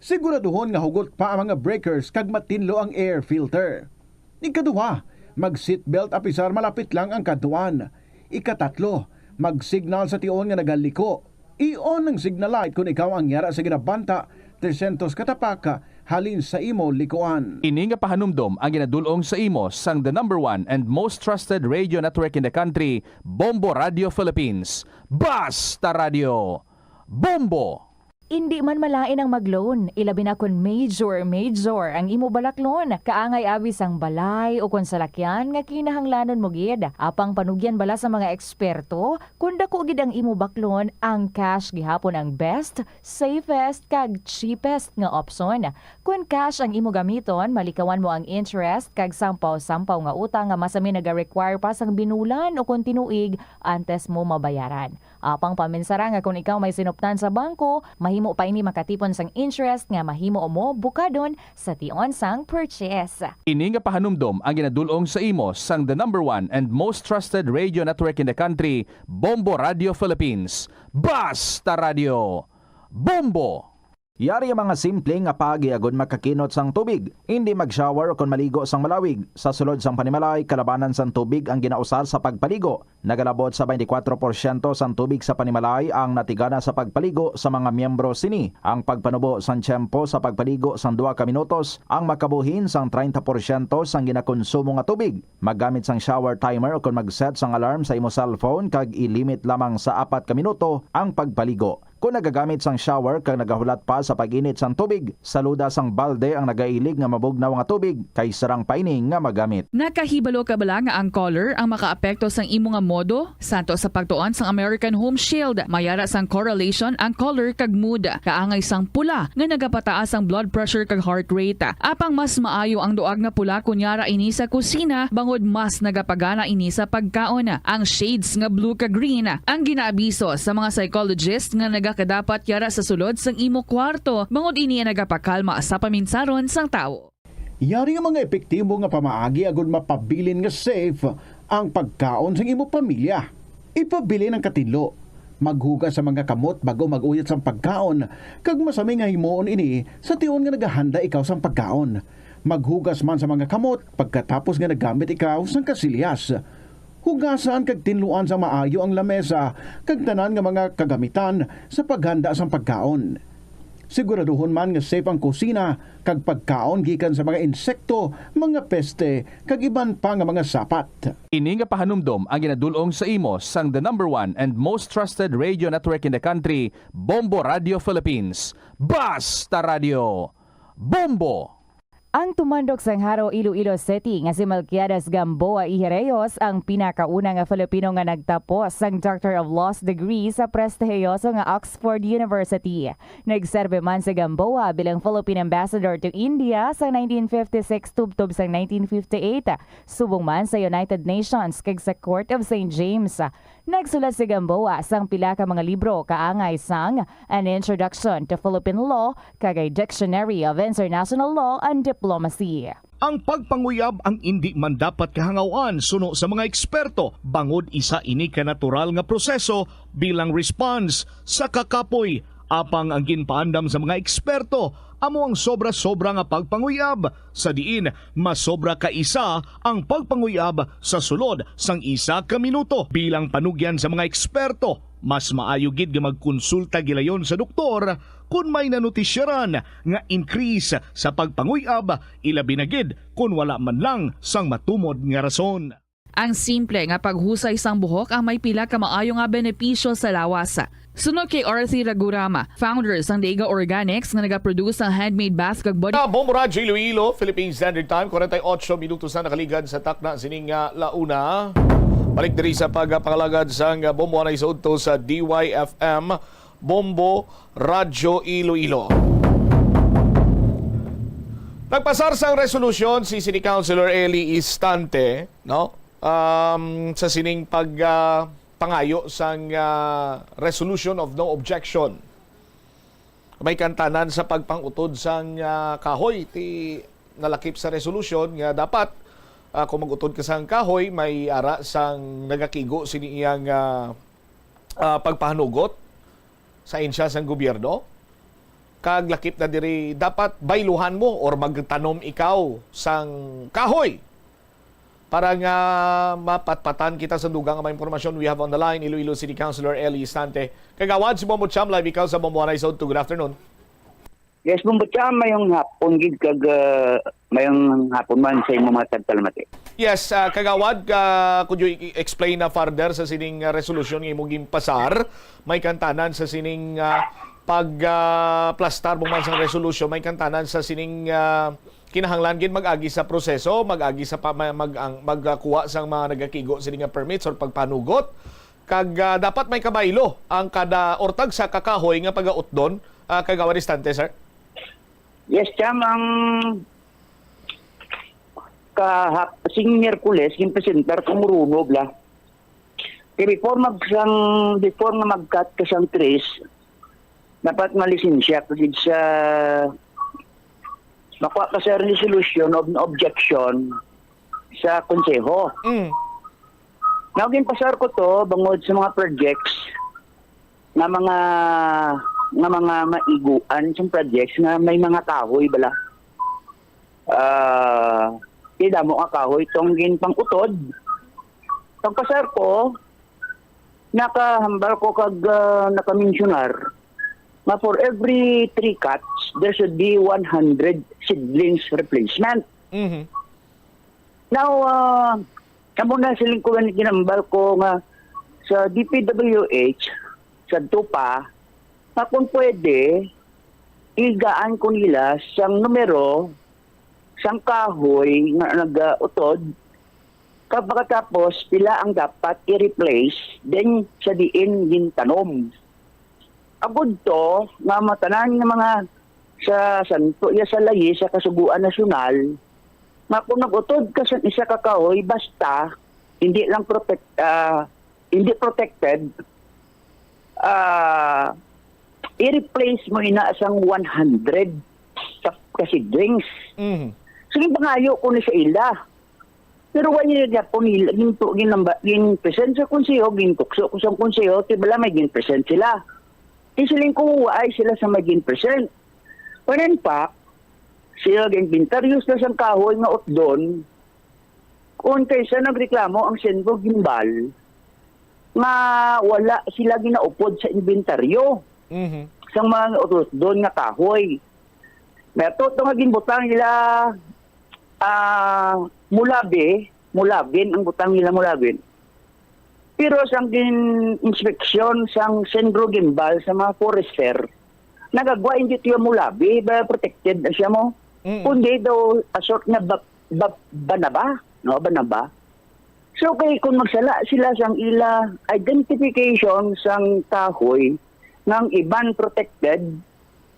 Siguraduhon nga hugot pa ang mga breakers kag matinlo ang air filter. Ikaduha, mag-seatbelt apisar malapit lang ang kadtuan. Ikatatlo, mag-signal sa tion nga nagaliko. I-on ang signal light kon ikaw ang yara sa ginabanta tresyentos ka tapak halin sa imo likuan. Ini nga pahanumdom ang ginadul-ong sa imo sang the number one and most trusted radio network in the country, Bombo Radio Philippines. Basta Radio! Bombo! Indi man malain ang mag-loan, ilabi na kon major, major ang imo balaklon. Kaangay abi sang balay o kon salakyan nga kinahanglanon mo gid. Apang panugyan bala sa mga eksperto, kon dako gid ang imo baklon, ang cash gihapon ang best, safest, kag cheapest nga opsyon. Kon cash ang imo gamiton, malikawan mo ang interest kag sampaw-sampaw nga utang nga masami naga-require pa sang binulan o kon tinuig antes mo mabayaran. Apang paminsara nga kon ikaw may sinuptan sa bangko, mahimo pa ini makatipon sang interest nga mahimo mo bukadon sa tion sang purchase. Ini nga pahanumdom ang ginadul-ong sa imo sang the number one and most trusted radio network in the country, Bombo Radio Philippines. Basta Radio, Bombo! Yari ang mga simple nga paagi agud makakinot sang tubig. Indi mag-shower ukon maligo sang malawig. Sa sulod sang panimalay, kalabanan sang tubig ang ginausar sa pagpaligo. Nagalabot sa twenty-four porsyento sang tubig sa panimalay ang natigana sa pagpaligo sa mga miyembro sini. Ang pagpanubo sang tiyempo sa pagpaligo sang duha ka minutos ang makabuhin sang treinta porsyento sang ginakonsumo nga tubig. Maggamit sang shower timer ukon mag-set sang alarm sa imo cellphone kag i-limit lamang sa apat ka minuto ang pagpaligo. Kon nagagamit sang shower kag nagahulat pa sa pag-init sang tubig, saluda sang balde ang nagailig nga mabugnaw nga tubig kay sarang pa ini nga magamit. Nakahibalo ka bala nga ang color ang makaapekto sang imo nga modo? Santo sa pagtuon sang American Home Shield, may ara sang correlation ang color kag mood. Kaangay sang pula nga nagapataas ang blood pressure kag heart rate. Apang mas maayo ang duag nga pula kon yara ini sa kusina, bangod mas nagapagana ini sa pagkaon. Ang shades nga blue kag green ang ginaabiso sa mga psychologist nga nagakadapat yara sa sulod sang imo kwarto, bangod ini ang nagapakalma sa paminsaron sang tawo. Yari nga mga epektibo nga pamaagi agud mapabilin nga safe ang pagkaon sang imo pamilya. Ipabilin ang katinlo. Maghugas sa mga kamot bag-o mag-uyat sang pagkaon, kag masami nga himuon ini sa tion nga nagahanda ikaw sang pagkaon. Maghugas man sa mga kamot pagkatapos nga nagamit ikaw sang kasilyas. Hugasan kag tinluan sa maayo ang lamesa kag tanan nga mga kagamitan sa paghanda sang pagkaon. Siguraduhon man nga safe ang kusina kag pagkaon gikan sa mga insekto, mga peste, kag iban pa nga mga sapat. Ini nga pahanumdom ang ginadul-ong sa imo sang the number one and most trusted radio network in the country, Bombo Radio Philippines. Basta Radio, Bombo! Ang tumandok sang Jaro, Iloilo City nga si Melquiades Gamboa y Reyes ang pinakauna nga Filipino nga nagtapos sang Doctor of Laws degree sa prestihiyoso nga Oxford University. Nagserbi man si Gamboa bilang Philippine Ambassador to India sa nineteen fifty-six tubtob sang nineteen fifty-eight, subong man sa United Nations kag sa Court of Saint James. Nagsulat si Gamboa sang pila ka mga libro kaangay sang An Introduction to Philippine Law kag A Dictionary of International Law and Diplomacy. Ang pagpanguyab ang indi man dapat kahangaw-an suno sa mga eksperto, bangod isa ini ka natural nga proseso bilang response sa kakapoy. Apang ang ginpaandam sa mga eksperto amo ang sobra-sobra nga pagpanguyab, sa diin mas sobra ka isa ang pagpanguyab sa sulod sang isa ka minuto. Bilang panugyan sa mga eksperto, mas maayo gid nga magkonsulta gilayon sa doktor kon may nanutisyaran nga increase sa pagpanguyab, ilabi na gid kon wala man lang sang matumod nga rason. Ang simple nga paghusay sang buhok ang may pila ka maayo nga benepisyo sa lawas. Suno kay Arthur Ragurama, founder sang Daiga Organics nga nagaproduce sang handmade bath kag body. Ah, Bombo Radyo Iloilo, Philippine Standard Time, forty-eight minutos na nakaligad sa takna sining, ah, launa. Balik diri sa pagpangalagad sang, ah, Bombo anay sa udto sa D Y F M, Bombo Radyo Iloilo. Nagpasar sang resolusyon si City Councilor Eli Istante, no? Um, sa sining pag, ah, pangayo sang, ah, resolution of no objection. May kantanan sa pagpangutod sang, ah, kahoy ti nalakip sa resolution nga dapat, ah, kung mag-utod ka sang kahoy, may ara sang nagakigo sini iyang, ah, ah, pagpahanugot sa ahensya sang gobyerno. Kag lakip na diri, dapat bayluhan mo or magtanom ikaw sang kahoy para nga mapatpatan kita sa dugang nga mga impormasyon. We have on the line Iloilo City Councilor Eli Istante. Kagawad, si Bombo Cham, live ikaw sa Bombo Anay sa Udto. Good afternoon. Yes, Bombo Cham, mayong hapon gid kag, ah, mayong hapon man sa imo mga tagpalamati. Yes, ah, Kagawad, ah, could you i-, explain na further sa sining, ah, resolusyon nga imo ginpasar? May kantanan sa sining, ah, pag, ah, plastar mo man sa resolusyon, may kantanan sa sining, ah, kinahanglan gid mag-agi sa proseso, mag-agi sa pa-, ma-, mag-, ang, magkuha sang mga nagakigo sini nga permits or pagpanugot. Kag, ah, dapat may kabaylo ang kada or tagsa ka kahoy nga pagautdon, ah, Kagawad Istante, sir? Yes, Cham, ang kahap-, sing Miyerkules, ginpresentar kang Runo, bla. Kay before mag sang, before nga mag-cut ka sang trees, dapat malisensya ka gid sa, makuha ka sa resolution of no objection sa konseho. Mm. Now, ginpasar ko to bangod sa mga projects nga mga, nga mga maiguan sa projects nga may mga kahoy bala. Ah, kay damo nga kahoy tong ginpang-utod. Pagpasar ko, nakahambal ko kag, ah, nakamensyunar nga for every three cuts, there should be one hundred seedlings replacement. Mhm. Now, ah, amo na siling ko, ginambal ko nga sa D P W H, sa Tupa, nga kung pwede, igaan ko nila sang numero sang kahoy nga nag-utod, kag pagkatapos, pila ang dapat i-replace din sa diin gintanom. Agud to nga matanan nga mga sa santo iya sa layi sa Kasugoan Nasyonal, nga kung nag-utod ka sa isa ka kahoy, basta hindi lang protect, ah, hindi protected, ah, i-replace mo ina sang one hundred ka, ka seedlings. Mhm. Sige, pangayo ko ni sa ila. Pero wa niya gyapon nila gintu-, ginamba-, gin-present sa konseho, gintukso ko sa konseho, ti bala may gin-present sila. Ti siling ko, wa ay sila sa may gin-present. When in fact, sila ginbintaryo sila sang kahoy nga utdon, kung kaysa nagreklamo ang Senro Gimbal nga wala sila ginaupod sa inventaryo Mhm. sang mga utdon nga kahoy. May ato to nga ginbutang nila, ah, mulabi, mulabin, ang butang nila mulabin. Pero sang gin-inspeksyon sang Senro Gimbal sa mga forester, nagagwa hindi tiyo mulabi, ba protected na siya mo. Mm. Kundi daw a sort nga ba, ba, banaba, no, banaba. So kay kung magsala sila sang ila identification sang kahoy nga ang iban protected,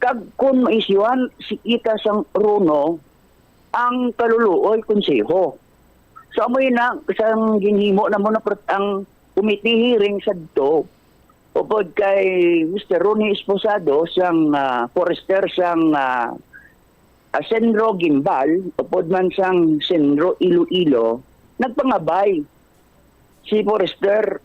kag kung maisyuhan si kita sang runo ang kaluluoy konseho. So amo yun na sang ginhimo na mo na prot-, ang committee hearing sadto upod kay Mister Ronnie Esposado sang, ah, forester sang, ah, ah, Senro Gimbal, upod man sang Senro Iloilo, nagpangabay si forester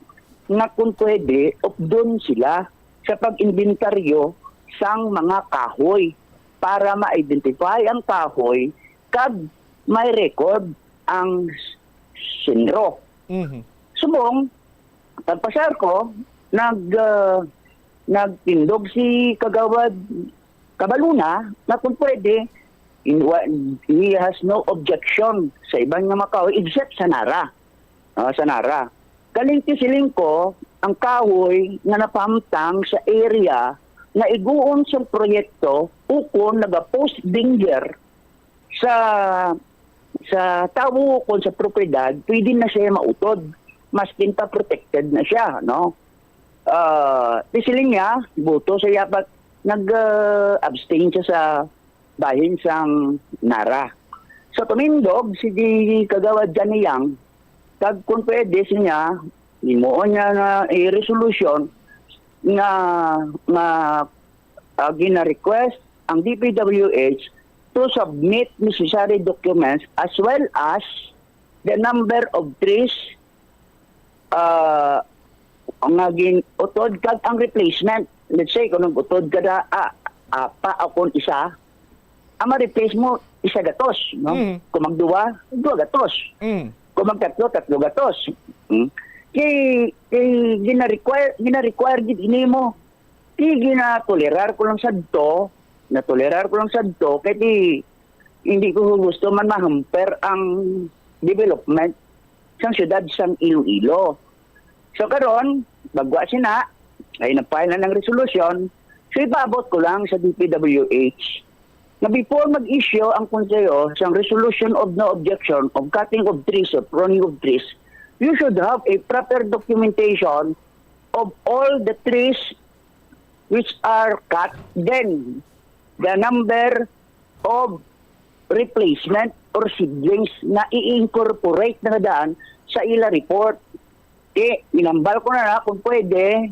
nga kung pwede, updon sila sa pag-inventaryo sang mga kahoy para ma-identify ang kahoy kag may record ang Senro. Mhm. Subong, pagpasar ko, nag, ah, nagtindog si Kagawad Cabaluna nga kung pwede, in, wa, he has no objection sa iban nga mga kahoy except sa Nara. Ah, sa Nara. Kaling ti siling ko, ang kahoy nga napahamtang sa area nga iguon sa proyekto ukon nagapost danger sa, sa tawo kon sa propiedad, pwede na siya mautod, maskin pa protected na siya, no? Ah, ti siling niya, buto sa yapat, nag, ah, abstain siya sa bahin sang Nara. So tumindog si di Kagawad Johnny Yang, kag kung pwede siya, himuon niya nga i-resolution nga, nga, ah, gina-request ang D P W H to submit necessary documents as well as the number of trees, ah, nga gin-utod kag ang replacement. Let's say, kung nag-utod ka na, ah, apa o kung isa, ang ma-replace mo, isa gatos, no? Mm. Kung magduwa, dua gatos. Mm. Kung magtatlo, tatlo gatos. Hmm? Kay, kay gina-require, gina-require gid ini mo. Di ginatolerar ko lang sadto, natolerar ko lang sadto, kay di, hindi ko gusto man mahamper ang development sang siyudad sang Iloilo. So karon, bagwa sina, ay nag-file na ng resolusyon, so ipaabot ko lang sa D P W H na before mag-issue ang konseho sang resolution of no objection of cutting of trees or pruning of trees, you should have a proper documentation of all the trees which are cut, then the number of replacement or seedlings na i-incorporate na daan sa ila report. Di, ginambal ko na na kung pwede,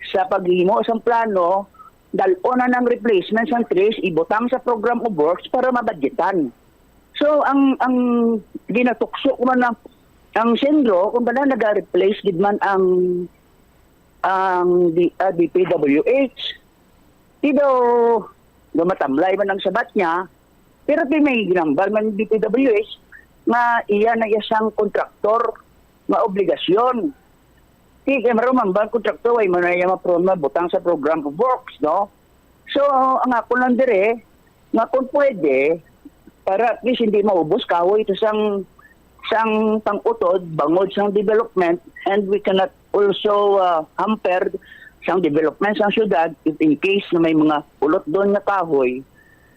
sa paghimo sang plano, dal-on na ng replacement sang trees, ibutang sa program of works para mabadgetan. So, ang, ang ginatukso ko man na, ang Senro, kung ba na nag-replace gid man ang, ang D-, ah, D P W H, di daw, daw matamlay man ang sabat niya, pero di may ginambal man D P W H nga iya na iya sang kontraktor nga obligasyon. Di kay marumambal kontraktor, ay mo na iya mapro-, mabutang sa program of works, no? So, ang ako lang dire, nga kung pwede, para at least hindi maubos kahoy ito sang, sang pang-utod, bangod sang development, and we cannot also, uh, hamper sang development sang syudad if in case na may mga ulot doon nga kahoy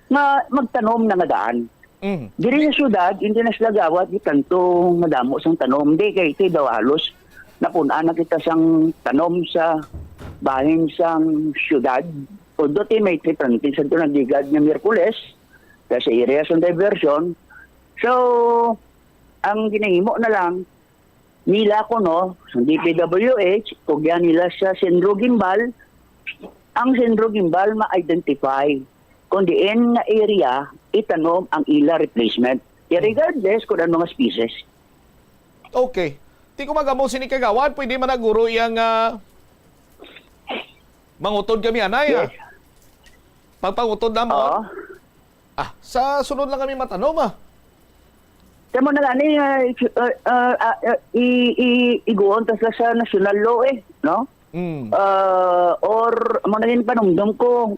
nga magtanom na nga daan. Mm. Diri sa syudad, hindi na sila gawat di tanto madamo sang tanom. Di kay ito daw halos napun-an na kita sang tanom sa bahin sang syudad. Although ti may tree planting sa doon nagligad nga Miyerkules, sa area sang diversion. So, ang ginahimo na lang nila kuno sa D P W H, kugyan nila sa Senro Gimbal, ang Senro Gimbal ma-identify kung diin nga area itanom ang ila replacement. Kaya regardless kung ano nga species. Okay. Ti kung magamo sini, Kagawad, pwede man na guro iyang, ah, mangutod kami, anay, ah. Yes. Pagpangutod na mo. Oo. Ah, sa sunod lang kami matanom, ah. Kaya mo na gani, ah, i-, ah, ah, ah, i-, i-, iguon ta sila sa national law, eh, no? Mm. Ah, or, mo na yung panumdum ko,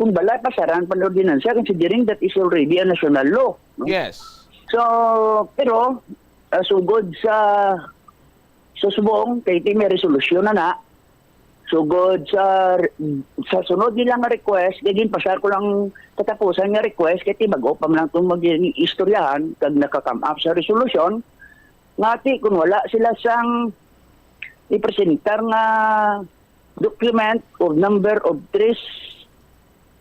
kung bala, pasaran pa ng ordinansa, considering that is already a national law, no? Yes. So, pero, ah, sugod sa, sa subong, kay ti may resolusyon na na, sugod sa, sa sunod nila nga request, kay ginpasar ko lang katapusan nga request, kay ti bago pa man lang itong mag-istoryahan, kag naka-come up sa resolusyon, nga ti, kung wala sila sang ipresentar nga document or number of trees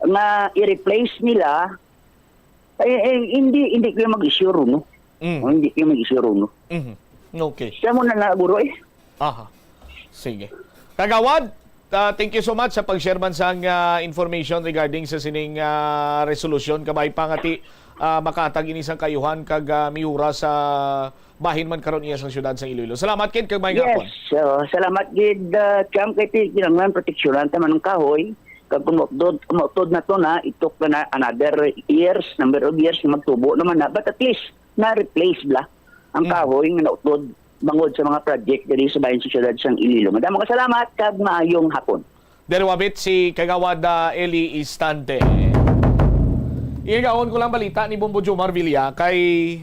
nga i-replace nila, eh, eh, hindi, hindi kayo mag-issue, no? Mm. Oh, hindi kayo mag-issue, no? Mhm. Okay. Siya mo na na, guro, eh. Aha. Sige. Kagawad, ah, thank you so much sa pag-share man sang, ah, information regarding sa sining, ah, resolution. Kabay pa nga ti, ah, makatag ini sang kayuhan kag, ah, miura sa bahin man karon iya sang siyudad sang Iloilo. Salamat, Kid, kag maayong hapon. Yes, so, salamat gid, ah, Cham, kay ti-, kinahanglan proteksyonan ta man ang kahoy. Kag kung mautod, mautod na to na, it took na, na another years, number of years na magtubo naman na. But at least, na-replace bla ang Mm. kahoy nga nautod bangod sa mga project diri sa bahin sa siyudad sang Iloilo. Madamo nga salamat, kag maayong hapon. Diri wabit si Kagawad, ah, Eli Istante. Igawon ko lang balita ni Bombo Jomar Villa kay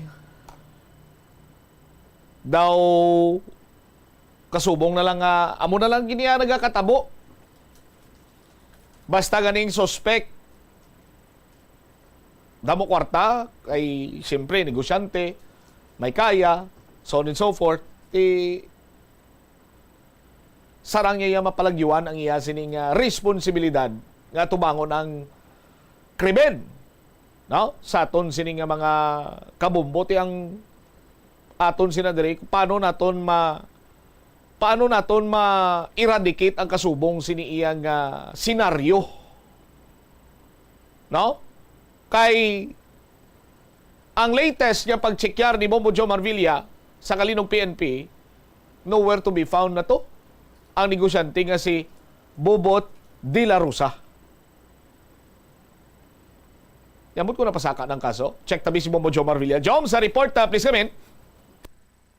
daw kasubong na lang nga, amo na lang gini ang nagakatabo. Basta ganing suspect, damo kwarta, kay siyempre negosyante, may kaya, so on and so forth, ti sarang niya mapalagyuan ang iya sining, ah, responsibilidad nga tubangon ang krimen, no? Sa aton sini nga mga kabombo, ti ang aton sina diri, paano naton ma-, paano naton ma-eradicate ang kasubong sini iya nga senaryo? No? Kay ang latest nga pagtsekyar ni Bombo Joe Marvilla sa Calinog P N P, nowhere to be found na to ang negosyante nga si Bobot de la Rosa. Yamot ko napasaka ng kaso. Check tabi si Bombo Joe Marvilla. Jom, sa report, ah, please come in.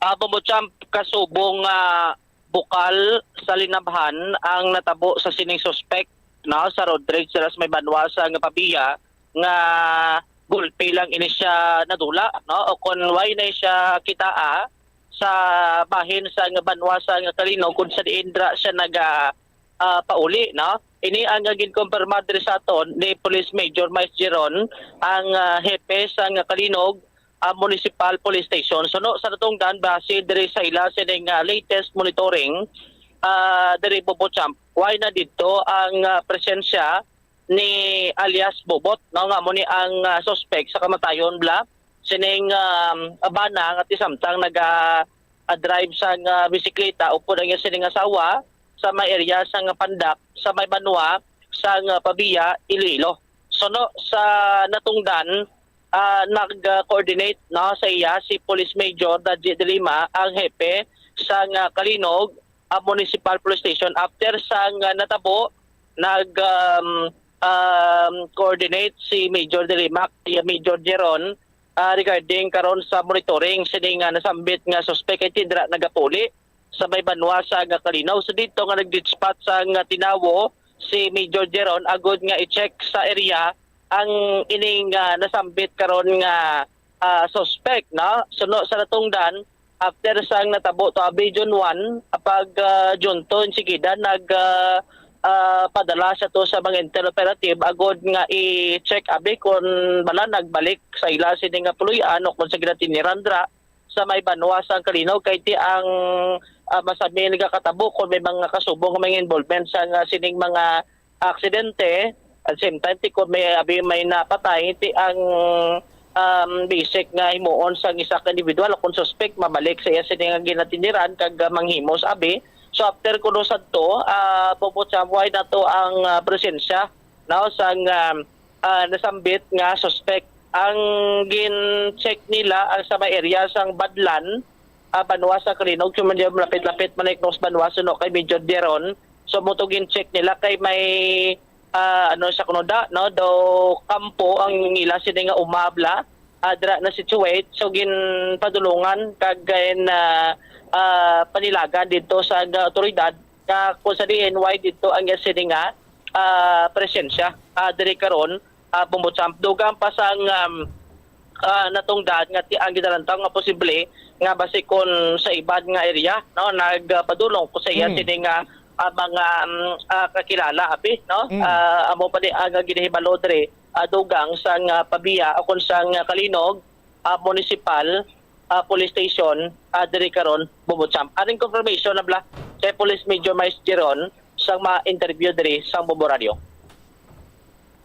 Ah, Bombo Champ, kasubong nga bukal sa linabhan ang natabo sa sining suspek, no, sa Rodriguez, sa may banwa sa nga Pavia, nga gulpi lang ini siya nadula, no, o kon why na siya kitaa sa bahin sa nga banwa sa nga Calinog, kung sa diin dra siya naga, ah, pauli, no. Ini ang, ah, ginkumpirma diri sa aton ni Police Major Miles Giron, ang, ah, hepe sa nga Calinog, ah, Municipal Police Station. Suno sa natungdan, base diri sa ila sining, ah, latest monitoring, ah, diri Bobo Champ, why na didto ang, ah, presensya ni alias Bobot, no, nga amo ni ang, ah, suspek sa kamatayon bla sining, um, bana nga ti samtang naga, ah, drive sang, ah, bisikleta upod ang iya sining asawa sa may area sang Pandak, sa may banwa sang, ah, Pavia, Iloilo. Suno sa natungdan, ah, nag-coordinate, no, sa iya si Police Major Daji de Lima, ang hepe sang, ah, Calinog, ah, Municipal Police Station, after sang, ah, natabo, nag, um, um, coordinate si Major de Lima kay Major Jeron, ah, regarding karon sa monitoring sini nga nasambit nga suspek kay tindra nagapuli sa may banwa sa nga Calinog. So dito nga nag-dispatch sang tinawo si Major Jeron agud nga i-check sa area ang ining, ah, nasambit karon nga, ah, suspect, no? Suno sa natungdan, after sang natabo to abi June one, pag, ah, June two, enseguida nag, ah, ah, padala siya to sa mga intel operative agud nga i-check abi kung bala nagbalik sa ila sini nga puloy-an o kung sa ginatinirandra sa may banwa sang Calinog kay ti ang, ah, masami nagakatabo kung may mga kasubong nga mga involvement sa nga sining mga aksidente. At same time, ti kung may abi may napatay, ti ang, um, basic nga himuon sang isa ka individual kung suspect mabalik sa iya sini nga ginatiniran kag, ah, manghimo sa abi. So after kuno sadto, ah, puputsa mo ay nato ang, ah, presensya, no, sang, um, ah, nasambit nga suspect. Ang gin-check nila ang sa may area sang Badlan, ah, banwa sa Calinog, so, medyo lapit-lapit man ay cross banwa suno kay Major Jeron. So mo to gin-check nila kay may, ah, ano sa kuno da, no, daw kampo ang ila sini nga umabla, ah, dira na situate. So ginpadulungan kag gin, ah, ah, panilagan dito sa nga otoridad nga kung sa diin why dito ang iya sini nga, ah, presensya, ah, diri karon, ah, Bombo Champ. Dugang pa sang, um, ah, natungdan nga ti-, ang ginalantaw nga posible nga basi kon sa iban nga area, no, nagpadulong ko sa iya Mm. sini nga, ah, mga, um, ah, kakilala, abi, no? Mm. Ah, amo pa ni ang ginahibalo diri, ah, dugang sang, ah, Pavia o kon sang, ah, Calinog, ah, Municipal, ah, Police Station, ah, diri karon, Bombo Champ. Aning confirmation na bala kay Police Major Miles Giron sang ma-interview diri sang Bombo Radio.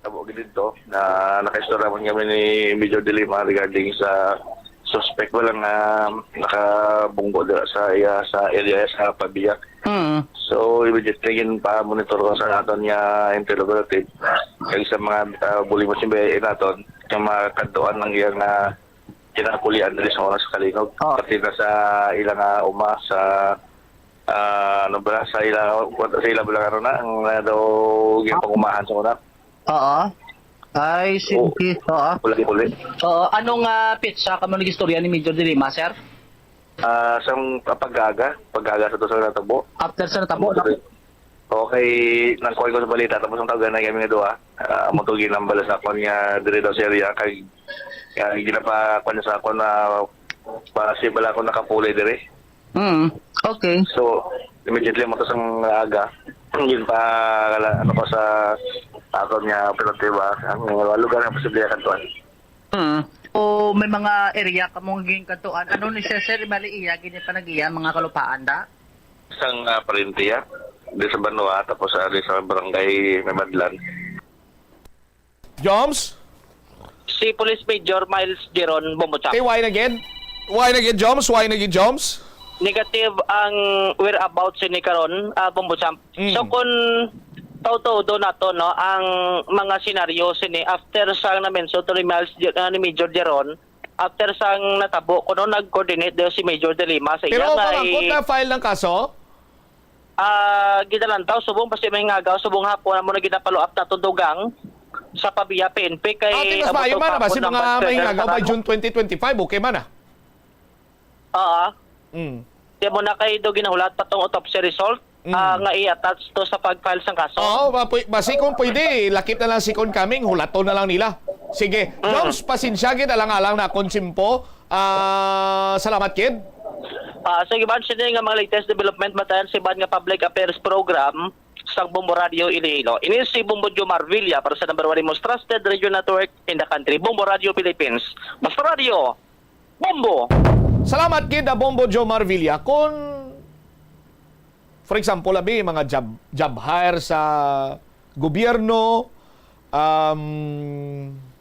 Tabo gid dito na nakaistorya man kami ni Major De Lima regarding sa suspect wala nga nakabunggo dira sa iya, sa area sa Pavia. Mm. So, immediately ginpa-monitor ko sa aton nga interrogative kag sa mga, ah, bulimos nga B I A naton nga makadtuan ang iya nga kinapulian diri sa oras sa Calinog. Oh. Pati na sa ila nga uma sa, ah, ano ba, sa ila, sa ila ba lang, ano na, ang, ah, daw ginpangumahan sa una. Oo. Ay, Oo. sige. Oo. Puli-puli. Oo. Anong, ah, petsa kamo nag-istorya ni Major De Lima, sir? Ah, sang pag-aga, pag-aga sa to sa natabo. After sa natabo, Ang no? Okay, nagkuha ko sa balita, tapos ang tawgan na kami nga duha. Ah, mo to ginambal sa akon nga diri daw sa area, kay, kay ginapa-, kuha niya sa akon na pa, si bala ako nakapuli diri. Mm, okay. So, immediately mo to sang aga, yun pa, ano ko sa akon nga operatiba, ang lugar nga posible nga kantuan. Mm. O may mga area kamo nga ginkantuan. Ano ni siya, sir? Bali, iya, gini pa nag-iya, mga kalupaan, da? Sang, ah, Parintia, di sa Banwa, tapos, ah, di sa barangay May Madlan. Joms? Si Police Major Miles Giron Bombo Champ. Okay, why na gid? Why na gid, Joms? Why na gid, Joms? Negative ang whereabouts ni karon, ah, Bombo Champ. Mm. So, kung taudo nato, no, ang mga senaryo sini after sa na-mention to ni Miles Gi-, ah, ni Major Giron, after sang natabo, kuno nag-coordinate daw si Major De Lima sa Pero iya nga pamangkot i- na file ng kaso? Ah, ginalantaw, subong basi may ngagaw, subong hapon, amo na gina-follow up nato dugang sa Pavia P N P kay Ah, di mas abot maayo ang man, hapon basi na mga ba, may federal ngagaw by kaso. June twenty twenty-five, okay man, ah. Oo. Mm. Di mo na kay do ginahulat pa tong autopsy result, Mm. ah, nga i-attach to sa pag-file sang kaso. Oo, ba-, pwe-, basi kung pwede, lakip na lang second coming, hulaton na lang nila. Sige. Mm. Joms, pasensya gid, alang-alang na akong tiyempo. Ah, salamat, kid. Ah, sige, man, sini nga mga latest development, batayan si Ban nga Public Affairs Program sang Bombo Radio Iloilo. Ini si Bombo Jomar Villa para sa number one most trusted radio network in the country, Bombo Radio Philippines. Basta radio, Bombo! Salamat, kid, ah, Bombo Jomar Villa. Kung, for example, abi, mga job, job hire sa gobyerno, um,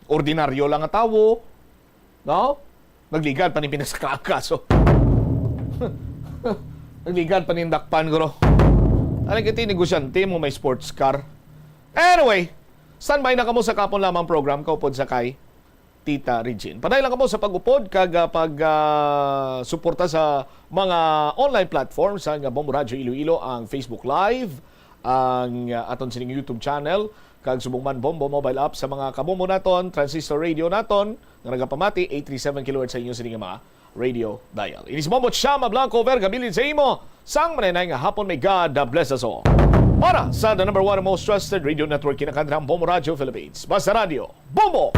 ordinaryo lang nga tawo, no? Nagligan pa ni pinasaka ang kaso. Nagligad pa ning dakpan, guro. Ano kiti negosyante mo may sports car? Anyway, standby na kamo sa kapon lamang program, kaupod sa kay Tita Regine. Padayon lang kamo sa pag-upod kag, ah, pag, ah, suporta sa mga online platforms, ang Bombo Radyo Iloilo, ang Facebook Live, ang, ah, aton sining YouTube channel, kag subong man Bombo mobile app sa mga kabombo naton, transistor radio naton, nga nagapamati eight three seven kilohertz sa inyo sining mga radio dial. Ini si Bombo Chama Blanco Vergabilin sa imo sang manenay nga hapon. May God bless us all. Para sa the number one and most trusted radio network, kinakandrang Bombo Radio Philippines. Basta Radio, Bombo!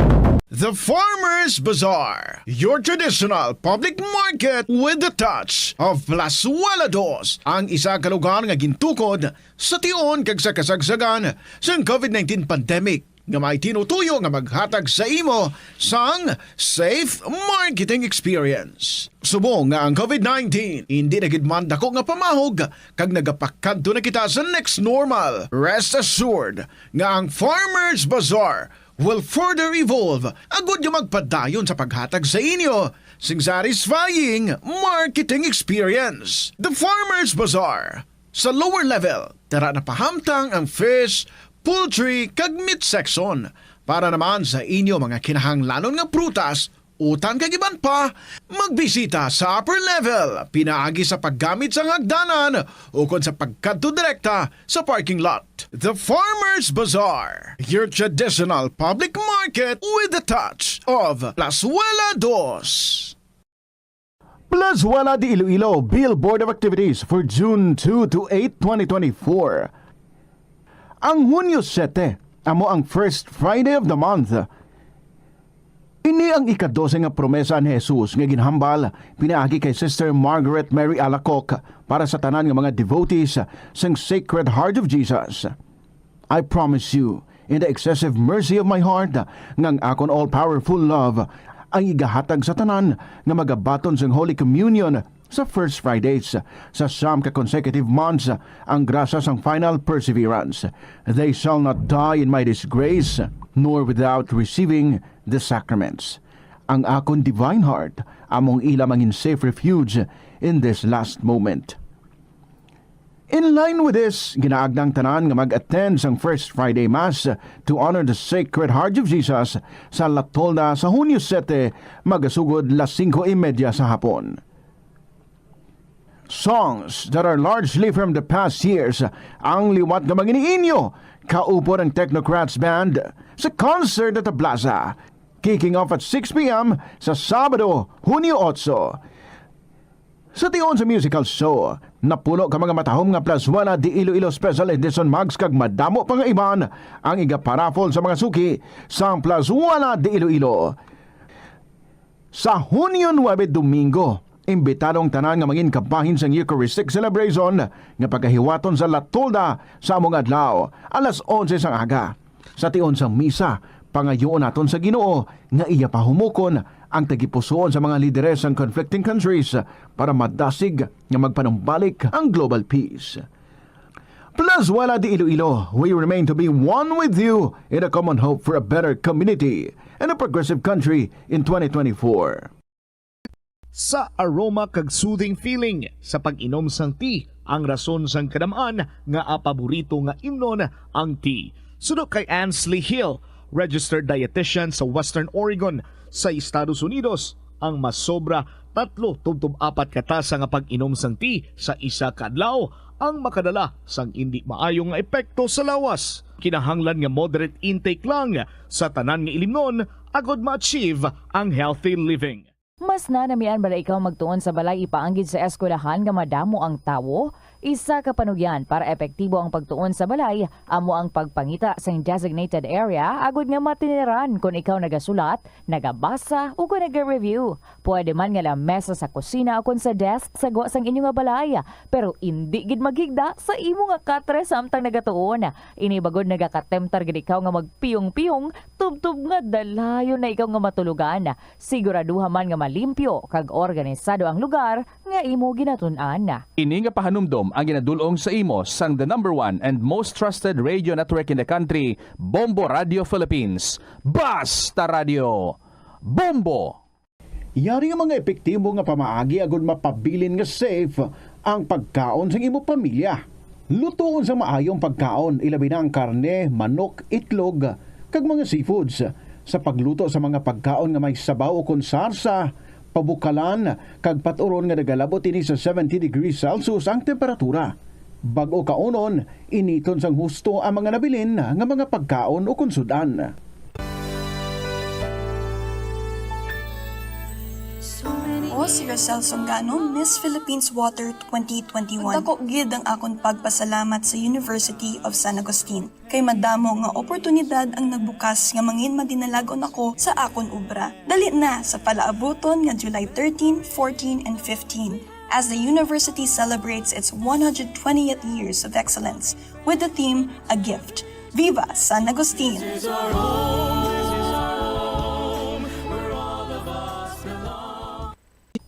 The Farmers Bazaar, your traditional public market with the touch of Plazuela Dos, ang isa ka lugar nga gintukod sa tion kag sa kasagsagan sang covid nineteen pandemic, nga may tinutuyo nga maghatag sa imo sang safe marketing experience. Subong nga ang covid nineteen indi na gid man dako nga pamahog kag nagapakadto na kita sa next normal, rest assured nga ang Farmers Bazaar will further evolve agud nga magpadayon sa paghatag sa inyo sing satisfying marketing experience. The Farmers Bazaar, sa lower level, tara na pahamtang ang fish, poultry, kag meat section. Para naman sa inyo mga kinahanglanon nga prutas, utan kag iban pa, magbisita sa upper level pinaagi sa paggamit sang hagdanan ukon sa pagkadto direkta sa parking lot. The Farmers Bazaar, your traditional public market with the touch of Plazuela Dos. Plazuela de Iloilo, Billboard of Activities for June two to eight, twenty twenty-four. Ang Hunyo sete amo ang first Friday of the month. Ini ang ikadose nga promesa ni Jesus nga ginhambal pinaagi kay Sister Margaret Mary Alacoque para sa tanan nga mga devotees sang Sacred Heart of Jesus. I promise you, in the excessive mercy of my heart, nga ang akon all-powerful love ang igahatag sa tanan nga magabaton sang Holy Communion sa first Fridays sa siyam ka consecutive months, ang grasya sang final perseverance. They shall not die in my disgrace, nor without receiving the sacraments. Ang akon divine heart among ila mangin safe refuge in this last moment. In line with this, ginaagnang tanan nga mag-attend sang First Friday Mass to honor the Sacred Heart of Jesus sa La Tolda sa Hunyo sete, magasugod las singko y media sa hapon. Songs that are largely from the past years ang liwat nga mangin-inyo, kaupod ang Technocrats Band sa concert at the Plaza, kicking off at six p m sa Sabado, Hunyo otso. Sa tion sa musical show, napuno ka mga matahom nga Plazuela de Iloilo Special Edition mugs kag madamo pa nga iban ang igaparaffle sa mga suki sang Plazuela de Iloilo. Sa Hunyo nuebe, Domingo, imbitado ang tanan nga mangin kabahin sang Eucharistic celebration nga pagahiwaton sa La Tolda sa amo nga adlaw, alas onse sang aga. Sa tion sang misa, pangayoon naton sa Ginoo nga iya pahumukon ang tagipusoon sa mga lideres sang conflicting countries para madasig nga magpanumbalik ang global peace. Plazuela de Iloilo, we remain to be one with you in a common hope for a better community and a progressive country in twenty twenty-four. Sa aroma kag soothing feeling sa pag-inom sang tea, ang rason sang kadam-an nga paborito nga imnon ang tea. Suno kay Ansley Hill, registered dietitian sa Western Oregon sa Estados Unidos, ang masobra tatlo tubtob apat ka tasa nga pag-inom sang tea sa isa ka adlaw ang makadala sang indi maayo nga epekto sa lawas. Kinahanglan nga moderate intake lang sa tanan nga ilimnon agod ma-achieve ang healthy living. Mas nanamian bala ikaw magtuon sa balay ipaanggid sa eskwelahan nga madamo ang tawo? Isa ka panugyan para epektibo ang pagtuon sa balay amo ang pagpangita sang designated area agud nga matiniran kon ikaw nagasulat, nagabasa, ukon naga-review. Pwede man nga lamesa sa kusina ukon sa desk sa gwa sang inyo nga balay, pero indi gid maghigda sa imo nga katre samtang nagatuon. Ini bagod nagakatemptar gid ikaw nga magpiyong-piyong tubtob nga dalayon na ikaw nga matulogan. Siguraduha man nga malimpyo kag organisado ang lugar nga imo ginatun-an. Ini nga pahanumdom ang ginadul-ong sa imo sang the number one and most trusted radio network in the country, Bombo Radio Philippines. Basta Radio, Bombo! Yari nga mga epektibo nga pamaagi agud mapabilin nga safe ang pagkaon sang imo pamilya. Lutoon sa maayo ang pagkaon, ilabi na ang karne, manok, itlog, kag mga seafoods. Sa pagluto sa mga pagkaon nga may sabaw ukon sarsa, pabukalan, kag pat-uron nga nagalabot ini sa seventy degrees Celsius ang temperatura. Bag-o kaunon, initon sang husto ang mga nabilin nga mga pagkaon ukon sud-an. Ako si Rosel Songano, Miss Philippines Water twenty twenty-one. Dako gid ang akon pagpasalamat sa University of San Agustin, kay madamo nga oportunidad ang nagbukas nga mangin madinalag-on ako sa akon obra. Dali na sa palaabuton nga July thirteen, fourteen, and fifteen, as the university celebrates its one hundred twentieth years of excellence with the theme A Gift. Viva San Agustin!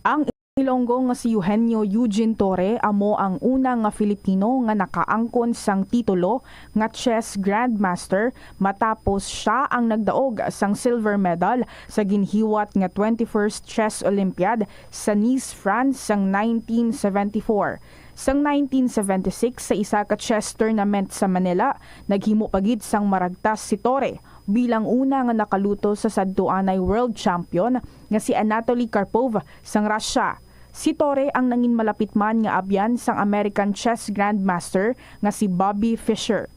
Ang Ilonggo nga si Eugenio Eugene Torre amo ang una nga Filipino nga nakaangkon sang titulo nga chess grandmaster, matapos sia ang nagdaog sang silver medal sa ginhiwat nga twenty-first Chess Olympiad sa Nice, France, sang nineteen seventy-four. Sang nineteen seventy-six, sa isa ka chess tournament sa Manila, naghimo pa gid sang maragtas si Torre bilang una nga nakaluto sa sadto anay world champion nga si Anatoly Karpov sang Russia. Si Torre ang nangin malapit man nga abyan sang American chess grandmaster nga si Bobby Fischer.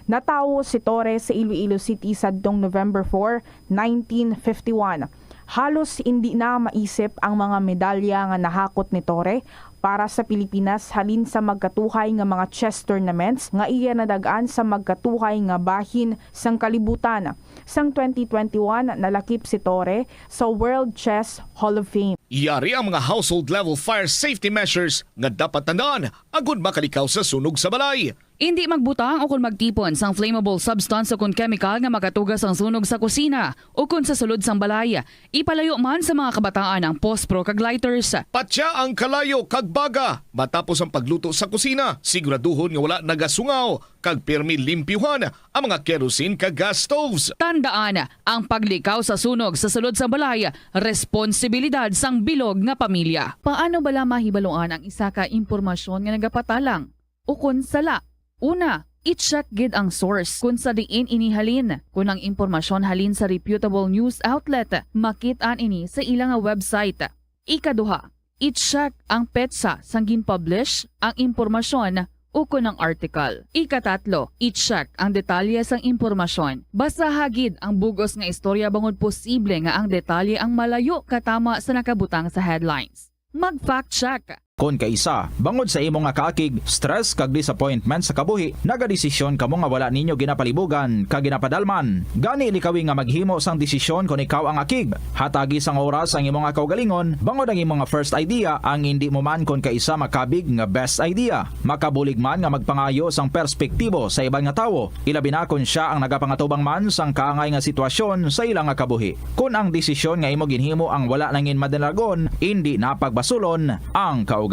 Natawo si Torre sa Iloilo City sadtong November four, nineteen fifty-one. Halos indi na maisip ang mga medalya nga nahakot ni Torre para sa Pilipinas halin sa magkatuhay nga mga chess tournaments nga iya nadag-an sa magkatuhay nga bahin sang kalibutan. Sang twenty twenty-one, nalakip si Torre sa World Chess Hall of Fame. Yari ang mga household level fire safety measures nga dapat tandaan agud makalikaw sa sunog sa balay. Indi magbutang o kon magtipon sang flammable substance o kon kemikal nga makatuga sang sunog sa kusina o kon sa sulod sang balay. Ipalayo man sa mga kabataan ang pospro kag lighters. Patya ang kalayo kag baga matapos ang pagluto sa kusina. Siguraduhon nga wala nagasungaw kag pirmi limpyuhan ang mga kerosene kag gas stoves. Tandaan, ang paglikaw sa sunog sa sulod sang balay, responsibilidad sang bilog nga pamilya. Paano bala mahibaluan ang isa ka impormasyon nga nagapatalang ukon sala? Una, i-check gid ang source kon sa diin ini halin. Kon ang impormasyon halin sa reputable news outlet, makit-an ini sa ila nga website. Ikaduha, i-check ang petsa sang gin-publish ang impormasyon ukon ang article. Ikatatlo, i-check ang detalye sang impormasyon. Basaha gid ang bug-os nga istorya bangod posible nga ang detalye ang malayo katama sa nakabutang sa headlines. Mag-fact check. Kon kaisa, bangod sa imo nga kaakig, stress kag disappointment sa kabuhi, nagadesisyon kamo nga wala ninyo ginapalibugan kag ginapadalman. Gani, likawi nga maghimo sang desisyon kon ikaw ang akig. Hatagi sang oras ang imo nga kaugalingon, bangod ang imo nga first idea ang indi mo man kon kaisa makabig nga best idea. Makabulig man nga magpangayo sang perspektibo sa iban nga tawo, ilabi na kon sia ang nagapangatubang man sang kaangay nga sitwasyon sa ila nga kabuhi. Kon ang desisyon nga imo ginhimo ang wala nangin madinalag-on, indi na pagbasulon ang kaugalingon.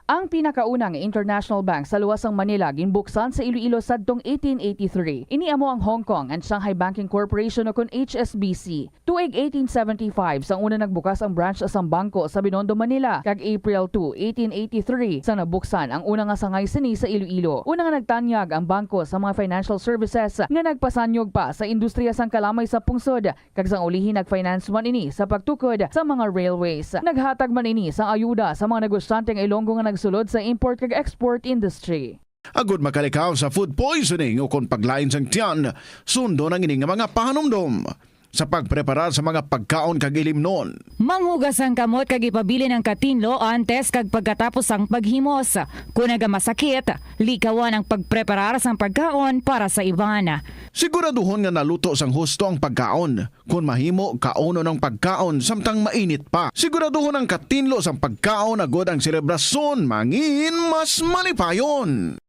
Ang pinakauna nga international bank sa luwas sang Manila ginbuksan sa Iloilo sadtong eighteen eighty-three. Ini amo ang Hong Kong and Shanghai Banking Corporation, o kon H S B C. Tuig eighteen seventy-five, sang una nagbukas ang branch sang bangko sa Binondo, Manila, kag April two, eighteen eighty-three, sang nabuksan ang una nga sangay sini sa Iloilo. Una nga nagtanyag ang bangko sa mga financial services nga nagpasanyog pa sa industriya sang kalamay sa pungsod, kag sang ulihi nag-finance man ini sa pagtukod sa mga railways. Naghatag man ini sang ayuda sa mga negosyante nga Ilonggo nga nagsulod sa import kag export industry. Agud makalikaw sa food poisoning ukon paglain sang tiyan, sundon ang ini nga mga pahanumdom sa pagpreparar sa mga pagkaon kag ilimnon. Manghugas ang kamot kag ipabilin ang katinlo antes kag pagkatapos sang paghimos. Kon nagamasakit, likawan ang pagpreparar sang pagkaon para sa iban. Siguraduhon nga naluto sang husto ang pagkaon. Kon mahimo, kaunon ang pagkaon samtang mainit pa. Siguraduhon ang katinlo sang pagkaon agud ang selebrasyon mangin mas malipayon.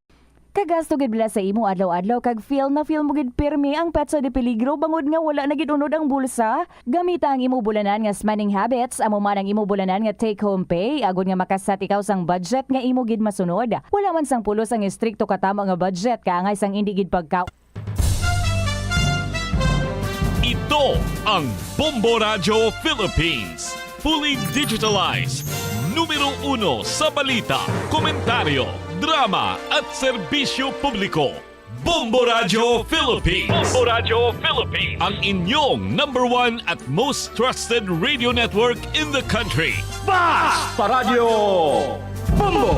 Kagasto gid bala sa imo adlaw-adlaw kag feel na feel mo gid pirmi ang petsa de peligro bangod nga wala na gid unod ang bulsa? Gamita ang imo bulanan nga spending habits, amo man ang imo bulanan nga take-home pay, agud nga makasat ikaw sang budget nga imo gid masunod. Wala man sang pulos ang estrikto katama nga budget, kaangay sang indi gid pagka- Ito ang Bombo Radyo Philippines. Fully digitalized, Numero uno sa balita, komentaryo, drama, at serbisyo publiko. Bombo Radyo Philippines. Bombo Radyo Philippines. Ang inyong number one at most trusted radio network in the country. Basta Radyo Bombo!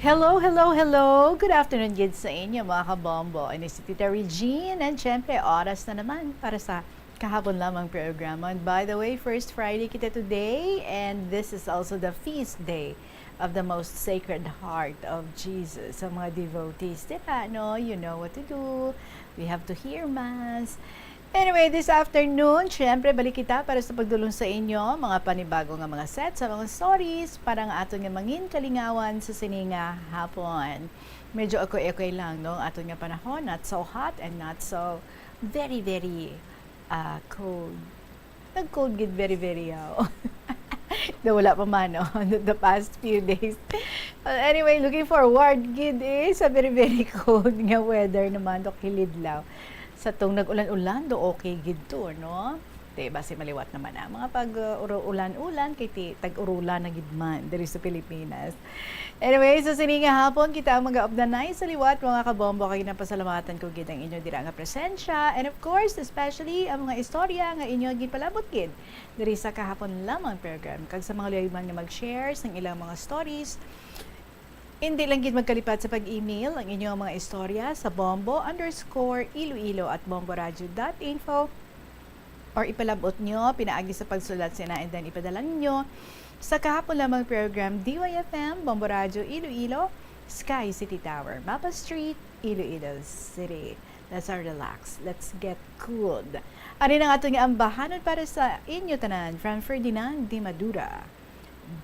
Hello, hello, hello! Good afternoon gid sa inyo, mga kabombo. Ini si Tita Regine, and syempre, oras na naman para sa kahapon lamang programa. And by the way, first Friday kita today, and this is also the feast day of the most sacred heart of Jesus. Sa mga devotees, dira, no? You know what to do. We have to hear Mass. Anyway, this afternoon, syempre, balik kita para sa pagdulong sa inyo, mga panibago nga mga set sa mga stories, para nga aton nga mangin kalingawan sa sini nga hapon. Medyo okay-okay lang, no? Aton nga panahon, not so hot and not so very, very, ah, cold. Nag-cold gid very, very, yaw. Daw wala pa man, no? The past few days. Well, anyway, looking forward gid, eh, sa very, very cold nga weather naman, do kilidlaw. Sa tong nag-ulan-ulan, do okay gid to, no? Di, basi maliwat naman ang mga pag, uh, uro-, ulan-ulan, kay ti-, tag-urulan na gid man diri sa Pilipinas. Anyway, so sini nga hapon, kita ang mag-aabdanay sa liwat, mga kabombo, kag ginapasalamatan ko gid ang inyo dira nga presensya. And of course, especially ang mga istorya nga inyo gipalabot gid diri sa kahapon lamang program. Kag sa mga luyag man nga mag-share sang ilang mga stories, hindi lang gid magkalipat sa pag-email ang inyong mga istorya sa bombo underscore iloilo at bomboradio dot info. Or ipalabot nyo pinaagi sa pagsulat sina and then ipadala ninyo sa kahapon lamang program, D Y F M, Bombo Radyo Iloilo, Sky City Tower, Mapa Street, Iloilo City. Let's all relax. Let's get cooled. Ari na nga ato nga ambahanon para sa inyo tanan, Fran Ferdinand de Madura.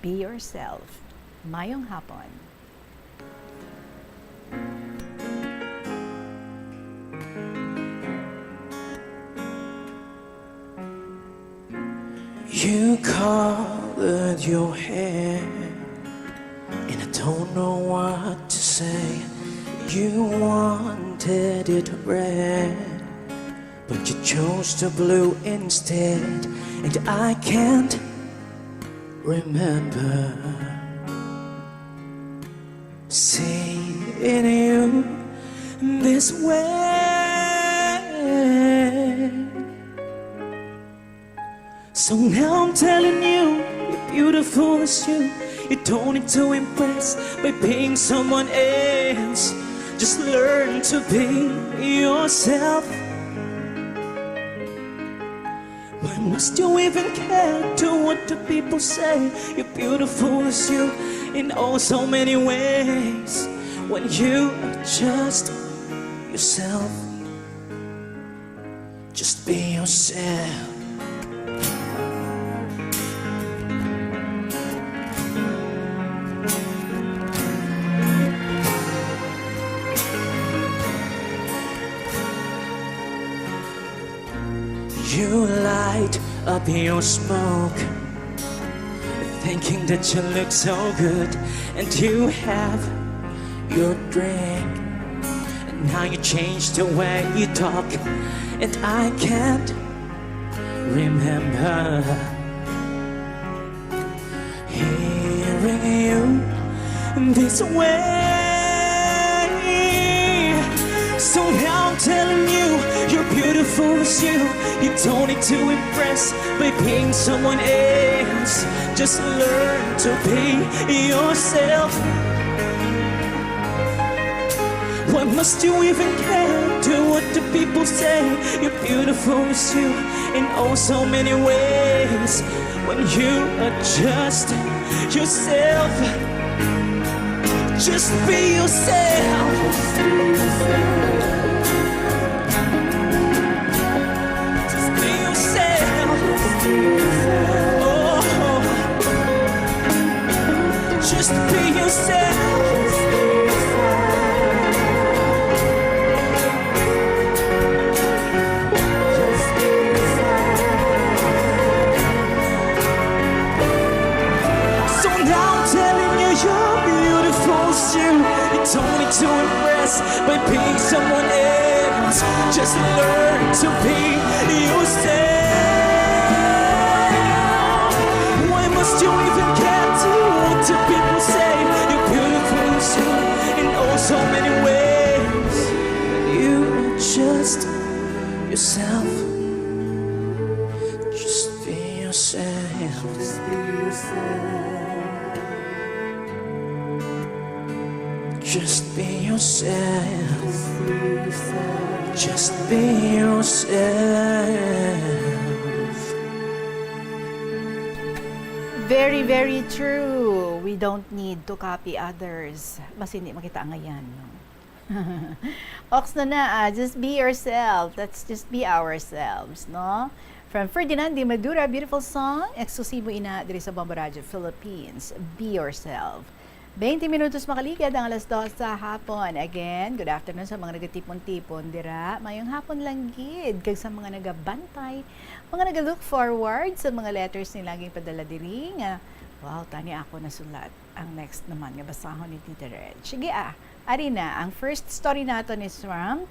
Be yourself. Mayong hapon. You colored your hair, and I don't know what to say. You wanted it red, but you chose the blue instead, and I can't remember seeing you this way. So now I'm telling you, you're beautiful as you. You don't need to impress by being someone else. Just learn to be yourself. Why must you even care to what the people say? You're beautiful as you in oh so many ways. When you are just yourself, just be yourself. You light up your smoke, thinking that you look so good, and you have your drink. And now you change the way you talk, and I can't remember hearing you this way. So now I'm telling you, you're beautiful as you. You don't need to impress by being someone else. Just learn to be yourself. Why must you even care to what the people say? You're beautiful as you in oh so many ways. When you are just yourself, just be yourself. Just be yourself. Oh, just be yourself. So now I'm telling you, you're beautiful as you. You don't need to impress by being someone else. Just learn to be yourself. Why must you even Self. Just be yourself. Just be yourself. Just be yourself. Very, very true. We don't need to copy others. Mas hindi makita ang ayan, no? Ox na na, ah, just be yourself. Let's just be ourselves, no? From Ferdinand de Madura, beautiful song, eksklusibo ina diri sa Bombo Radio Philippines. Be yourself. Twenty minutos makaligad ang alas dos sa hapon. Again, good afternoon sa mga nagatipon-tipon dira. Mayong hapon lang gid kag sa mga nagabantay, mga naga-look forward sa mga letters nila nga ipadala diri nga, "Wow, tani ako nasulat." Ang next naman nga basahon ni Tita Reg. Sige ah, ari na, ang first story naton is from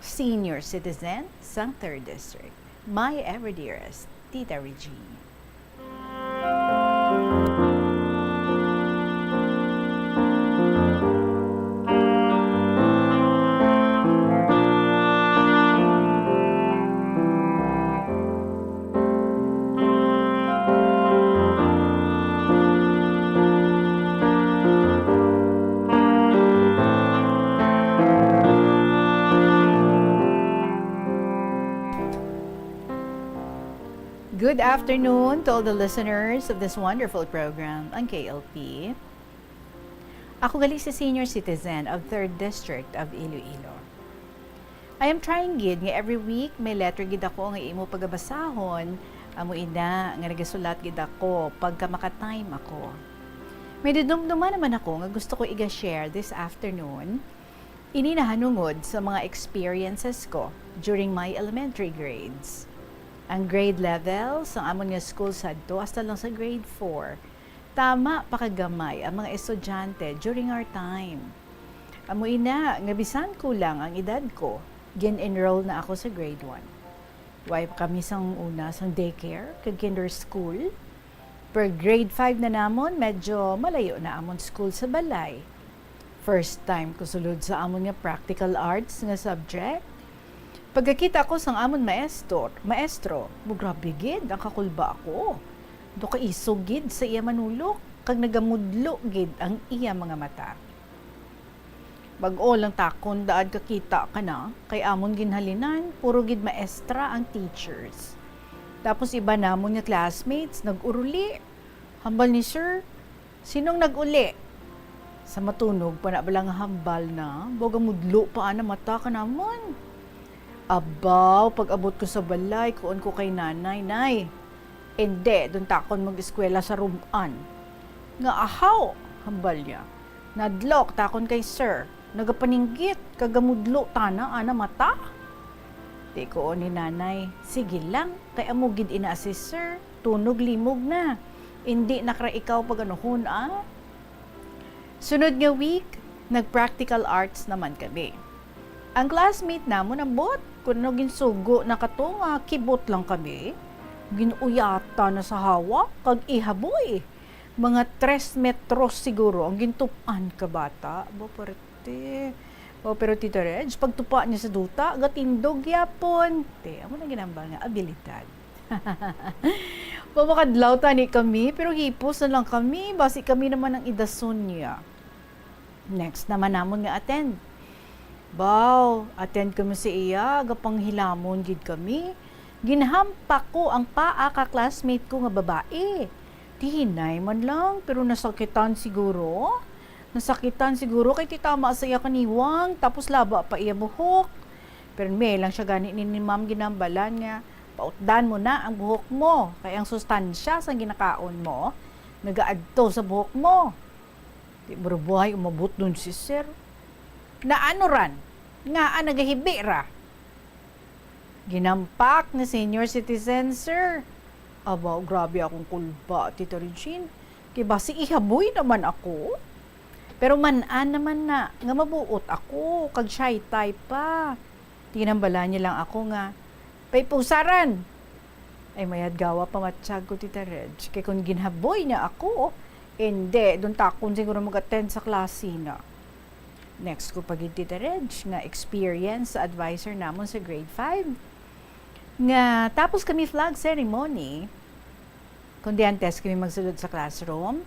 senior citizen sang third District. My ever dearest, Tita Regine. Good afternoon to all the listeners of this wonderful program, ang K L P. Ako gali si senior citizen of third District of Iloilo. I am trying gid nga every week may letter gid ako nga imo pagabasahon, amo ina nga nagasulat gid ako pagka maka-time ako. May didumduman naman ako nga gusto ko iga-share this afternoon. Ini nahanungod sa mga experiences ko during my elementary grades. Ang grade level sa amon nga school sadto hasta lang sa grade four, tama pa kagamay ang mga estudyante during our time. Amo ina nga bisan kulang ang edad ko, gin-enroll na ako sa grade one. Way pa kami sang una sang daycare kag kinder school. Per grade five na namon, medyo malayo na amon school sa balay. First time ko sulod sa amon nga practical arts nga subject. Pagkakita ko sang amon maestro, maestro, mo grabe gid ang kakulba ako. Nakaisog gid sa iya manulok, kag nagamudlo gid ang iya mga mata. Bag-o lang takon daad kakita ka na, kay amon ginhalinan, puro gid maestra ang teachers. Tapos iba namon nga classmates nag-uruli. Hambal ni sir, "Sinong nag-uli?" Sa matunog pa na bala nga hambal na, baga mudlo pa ana mata ka namon. Abaw, pag-abot ko sa balay, kuon ko kay nanay, "Nay, indi, duntakon mag-eskwela sa rub-an." "Nga ahaw?" hambal niya. "Nadlok takon kay sir, nagapaninggit kag gamudlo tana ana mata." Di ko ni nanay, "Sige lang, kay amo gid ina si sir, tunog limog na. Indi na kra ikaw paganuhon, ah." Sunod nga week, nag-practical arts naman kami. Ang classmate namon ambot, kuno ginsugo na kato nga kibot lang kami. Gin-uyatan na sa hawak kag ihaboy. Mga tres metros siguro ang gintup-an ka bata. Ba, parte. O, pero Tita Reg, pagtupa niya sa duta, gatindog yapon. Te, amo na ginambal nga abilidad. Mamakadlaw tani kami, pero hipos na lang kami. Basi kami naman ang idason niya. Next naman namon nga attend. Baw, attend kami sa iya, gapanghilamon gid kami. Ginhampak ko ang paa ka classmate ko nga babae. Tihinay man lang, pero nasakitan siguro. Nasakitan siguro kay titama sa iya kaniwang, tapos laba pa iya buhok. Pero may lang siya gani ni, ni ma'am ginambalan nga, "Pautdan mo na ang buhok mo, kay ang sustansya sang ginakaon mo, nagaadto sa buhok mo." Di burubuhay umabot dun si sir. "Naano ran? Ngaa nagahibi ra?" Ginampak ni senior citizen, sir. Aba, grabe akong kulba, Tita Regine. Kay basi ihaboy naman ako. Pero man-an naman na nga mabuot ako, kag shy type pa. Tinambala niya lang ako nga, "Paipusaran!" Ay, mayad gawa pamatyag ko, Tita Reg. Kay kung ginhaboy niya ako, hindi, duntakon siguro mag-attend sa klase na. Next ko pa gid, Tita Reg, nga experience sa advisor namon sa grade five. Nga tapos kami flag ceremony, kundi antes kami magsulod sa classroom,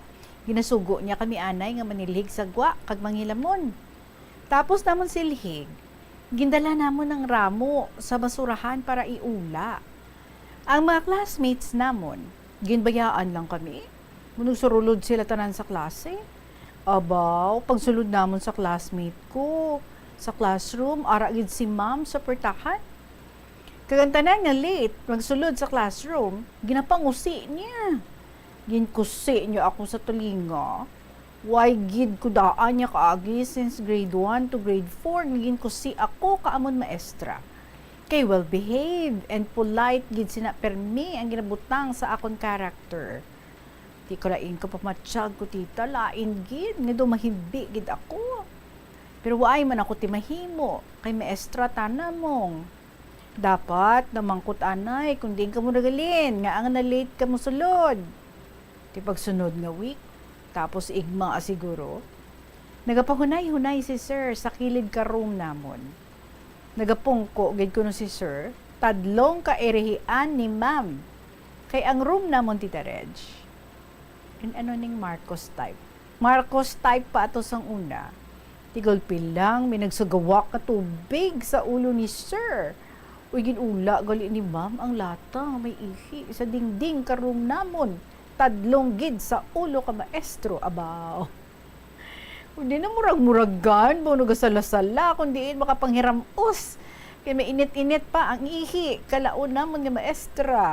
ginasugo niya kami anay nga manilhig sa gwa kag manghilamon. Tapos namon silhig, gindala namon ang ramo sa basurahan para iula. Ang mga classmates namon, ginbayaan lang kami. Nagsurulod sila tanan sa klase. Abaw, pagsulod namon sa classmate ko, sa classroom, ara gid si ma'am sa portahan. Kag ang tanan nga late magsulod sa classroom, ginapangusi niya. Ginkusi niya ako sa talinga. Why gid ko daan niya kaagi since grade one to grade four nga ginkusi ako ka amon maestra. Kay well-behaved and polite gid sina permi ang ginabutang sa akon character. Di ko lain ko pamatyag ko, tita, lain gid nga daw mahimbi gid ako. Pero waay man ako ti mahimo, kay maestra ta namong. Dapat namangkot anay kung diin kamo nagalin nga ang na-late kamo sulod. Ti pagsunod nga week, tapos igma siguro, nagapahunay-hunay si sir sa kilid ka room namon. Nagapungko gid kuno si sir, tadlong kairihian ni ma'am. Kay ang room namon, Tita Reg, in ano ning Marcos type? Marcos type pa ato sang una. Ti gulpi lang, may nagsagawak nga tubig sa ulo ni sir. Uy, ginula gali ni ma'am ang lata nga may ihi sa dingding ka room namon. Tadlong gid sa ulo ka maestro, abaw. Kundi na murag-muragan, ba, nagasala-sala, kung diin makapanghiram-os. Kay mainit-init pa ang ihi, kalaon namon nga maestra.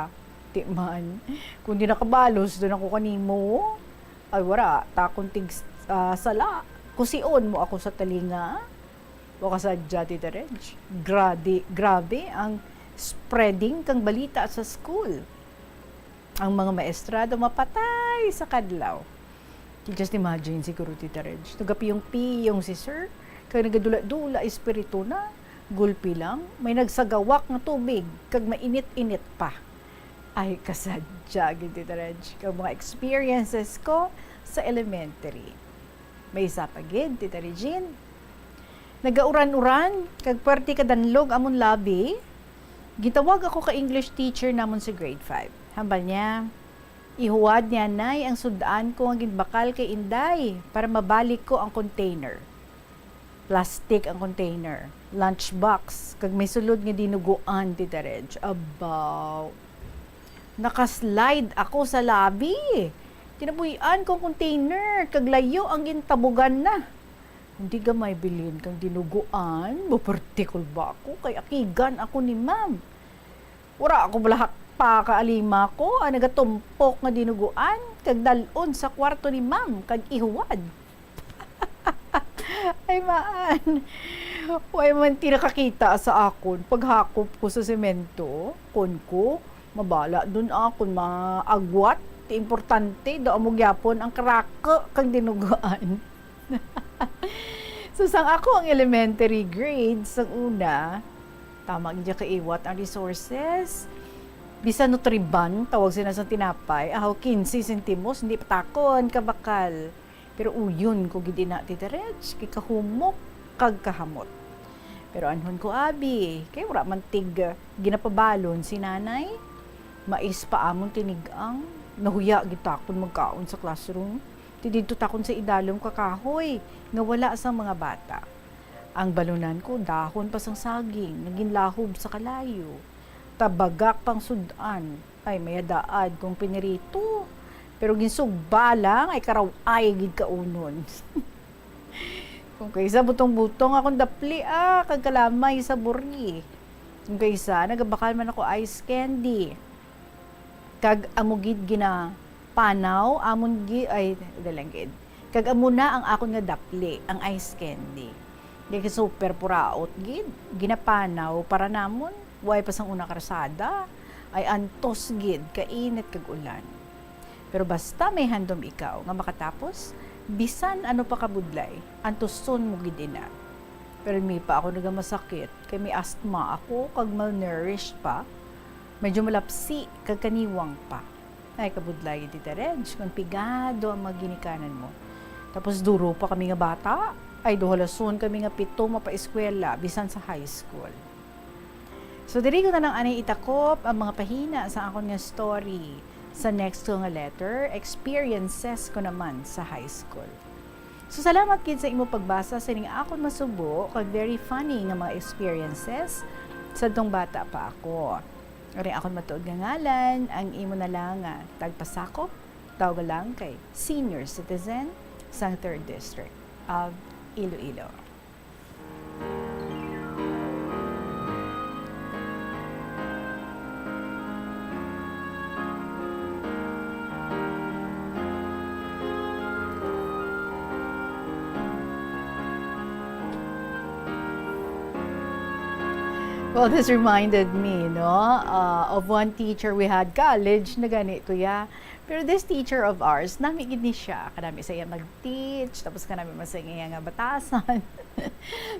Ti man, kung di nakabalos, doon ako kanimo. Ay, wara, takon tig, ah, sala. Kusion mo ako sa talinga. O kasadya, Tita Reg. Gradi, grabe ang spreading kang balita sa school. Ang mga maestra daw mapatay sa kadlaw. You just imagine siguro, Tita Reg. Nagapiyong-piyong si sir, kag nagadula-dula espiritu na. Gulpi lang, may nagsagawak nga tubig, kag mainit-init pa. Ay, kasadya gid, Tita Reg, kag mga experiences ko sa elementary. May isa pa gid, Tita Regine. Nagauran-uran, kag pwerte kadanlog amon lobby. Gitawag ako ka English teacher namon sa grade five. Hambal niya, ihuwad niya, Nay, ang sud-an ko nga ginbakal kay Inday para mabalik ko ang container. Plastic ang container, lunchbox, kag may sulod nga dinuguan, Tita Reg. Abaw. Nakaslide ako sa lobby. Tinabuhian ko ang container, kag layo ang gintabugan na. Hindi gamay bilin kang dinuguan, mapartikol ba ako? Kay akigan ako ni ma'am. Wala ako balahak pa kaalima ko ang nagatumpok nga dinuguan, kag dal-on sa kwarto ni ma'am, kag ihuwad. Ay, maan. Way man ti nakakita sa akon paghakop ko sa semento. Kon ko, mabala dun akon maagwat. Ti importante daw amo gyapon ang karako kag dinuguan. So, sang ako ang elementary grade, sang una, tama gid kaiwat ang resources. Bisan Nutriban, tawag sina sang tinapay, ahaw, quince sentimos, hindi patakon, kabakal. Pero uyon ko gid ina, Tita Reg, kay kahumok kag kahamot. Pero anhon ko, abi, kay wala man tig ginapabalon si nanay. Mais pa amon tinig-ang, nahuya gid takon magkaon sa classroom. Ti didto takon sa idalom ka kahoy nga wala sang mga bata. Ang balunan ko, dahon pa sang saging nga ginlahob sa kalayo. Tabagak pang sud-an. Ay, may daad kung pinirito. Pero ginsugba lang, ay karaw-ay gid kaunon. Kung kaysa butong-butong akong dapli, ah, kag kalamay sa buri. Kung kaysa, nagabakal man ako ice candy. Kag amo gid ginapanaw, amon gi-, ay, dalang gid. Kag amo na ang akon nga dapli, ang ice candy. Kay super puraot gid, ginapanaw para namon. Way pa sang una karsada, ay antos gid, kainit kag ulan. Pero basta may handom ikaw nga makatapos, bisan ano pa kabudlay, antuson mo gid ina. Pero may pa ako nagamasakit, kay may asthma ako, kag malnourished pa, medyo malapsi, kag kaniwang pa. Ay, kabudlay gid, Tita Reg, kung pigado ang mga ginikanan mo. Tapos duro pa kami nga bata, ay duhalason kami nga pito mapaeskwela, bisan sa high school. So, diri ko na lang anay itakop ang mga pahina sa akon nga story. Sa next ko nga letter, experiences ko naman sa high school. So, salamat gid sa imo pagbasa sining akon masubo kag very funny nga mga experiences sadtong bata pa ako. Ari akon matuod nga ngalan, ang imo na lang nga tagpasakop, tawag lang kay senior citizen sang third District of Iloilo. Well, this reminded me, no, uh, of one teacher we had, college na gani to, ya. Pero this teacher of ours, nami gid ni siya. Kanami sa iya mag-teach, tapos kanami man sa iya nga batasan.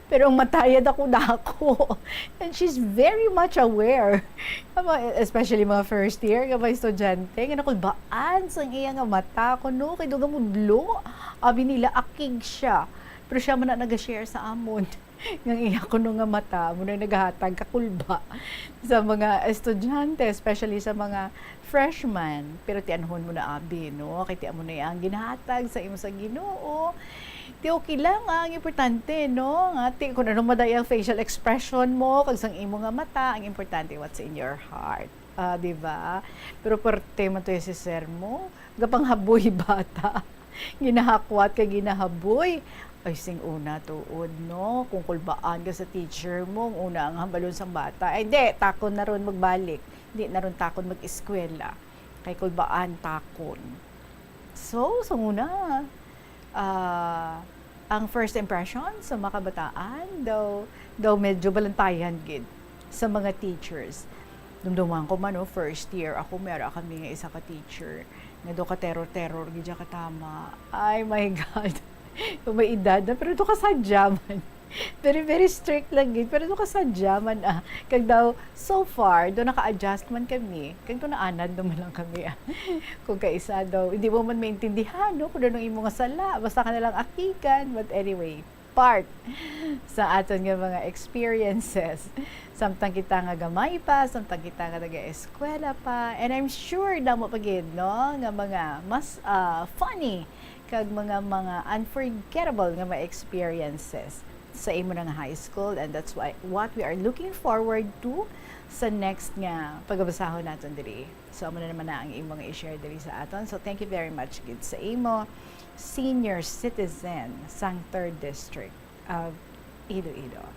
Pero ang matayad ako dako. And she's very much aware. Amo, especially mga first year nga mga estudyante, nga nakulbaan sa iya nga mata ko, no? Kay dugang mo blo. Abi nila, akig siya. Pero siya man na nag-share sa amon. Nga iya kuno nga mata, amo na naghatag kakulba sa mga estudyante, especially sa mga freshman. Pero tianhon mo na, abi, no? Kay ti amo na ang ginhatag sa imo sa Ginoo. Ti okay lang, ah, ang importante, no? Nga ti kung ano man ang facial expression mo, kag sang imo nga mata, ang importante, what's in your heart. Ah, di ba? Pero parte man to yung si sir mo. Gapanghaboy bata. Ginahakwat kag ginahaboy. Ay, sing una, tuod, no? Kung kulbaan ka sa teacher mo, ang una ang hambalon sang bata, "Ay, hindi, takon na ron magbalik. Hindi na ron takon mag-eskwela. Kay kulbaan, takon." So, sa una, ah, ang first impression sa mga kabataan, daw, daw medyo balantayan gid sa mga teachers. Dumduman ko man, no, first year ako, may ara kami nga isa ka teacher nga daw ka-terror-terror gid siya katama. Ay, my God. Kung may edad na, pero daw kasadya man. Very, very strict lang gid, pero daw kasadya man, ah. Kag daw, so far, daw naka-adjust man kami. Kag daw naanad naman lang kami, ah. Kung kaisa daw, hindi mo man maintindihan, no, kung anong imo nga sala. Basta ka na lang akigan. But anyway, part sa aton nga mga experiences. Samtang kita nga gamay pa, samtang kita nga nag-eskwela pa. And I'm sure damo pa gid, no, nga mga mas, ah, funny kag mga, mga unforgettable nga mga experiences sa imo na nga high school. And that's why, what we are looking forward to sa next nga pagabasahon naton diri. So, amo na naman na ang imo nga i-share diri sa aton. So, thank you very much gid sa imo, senior citizen sang third District of Iloilo.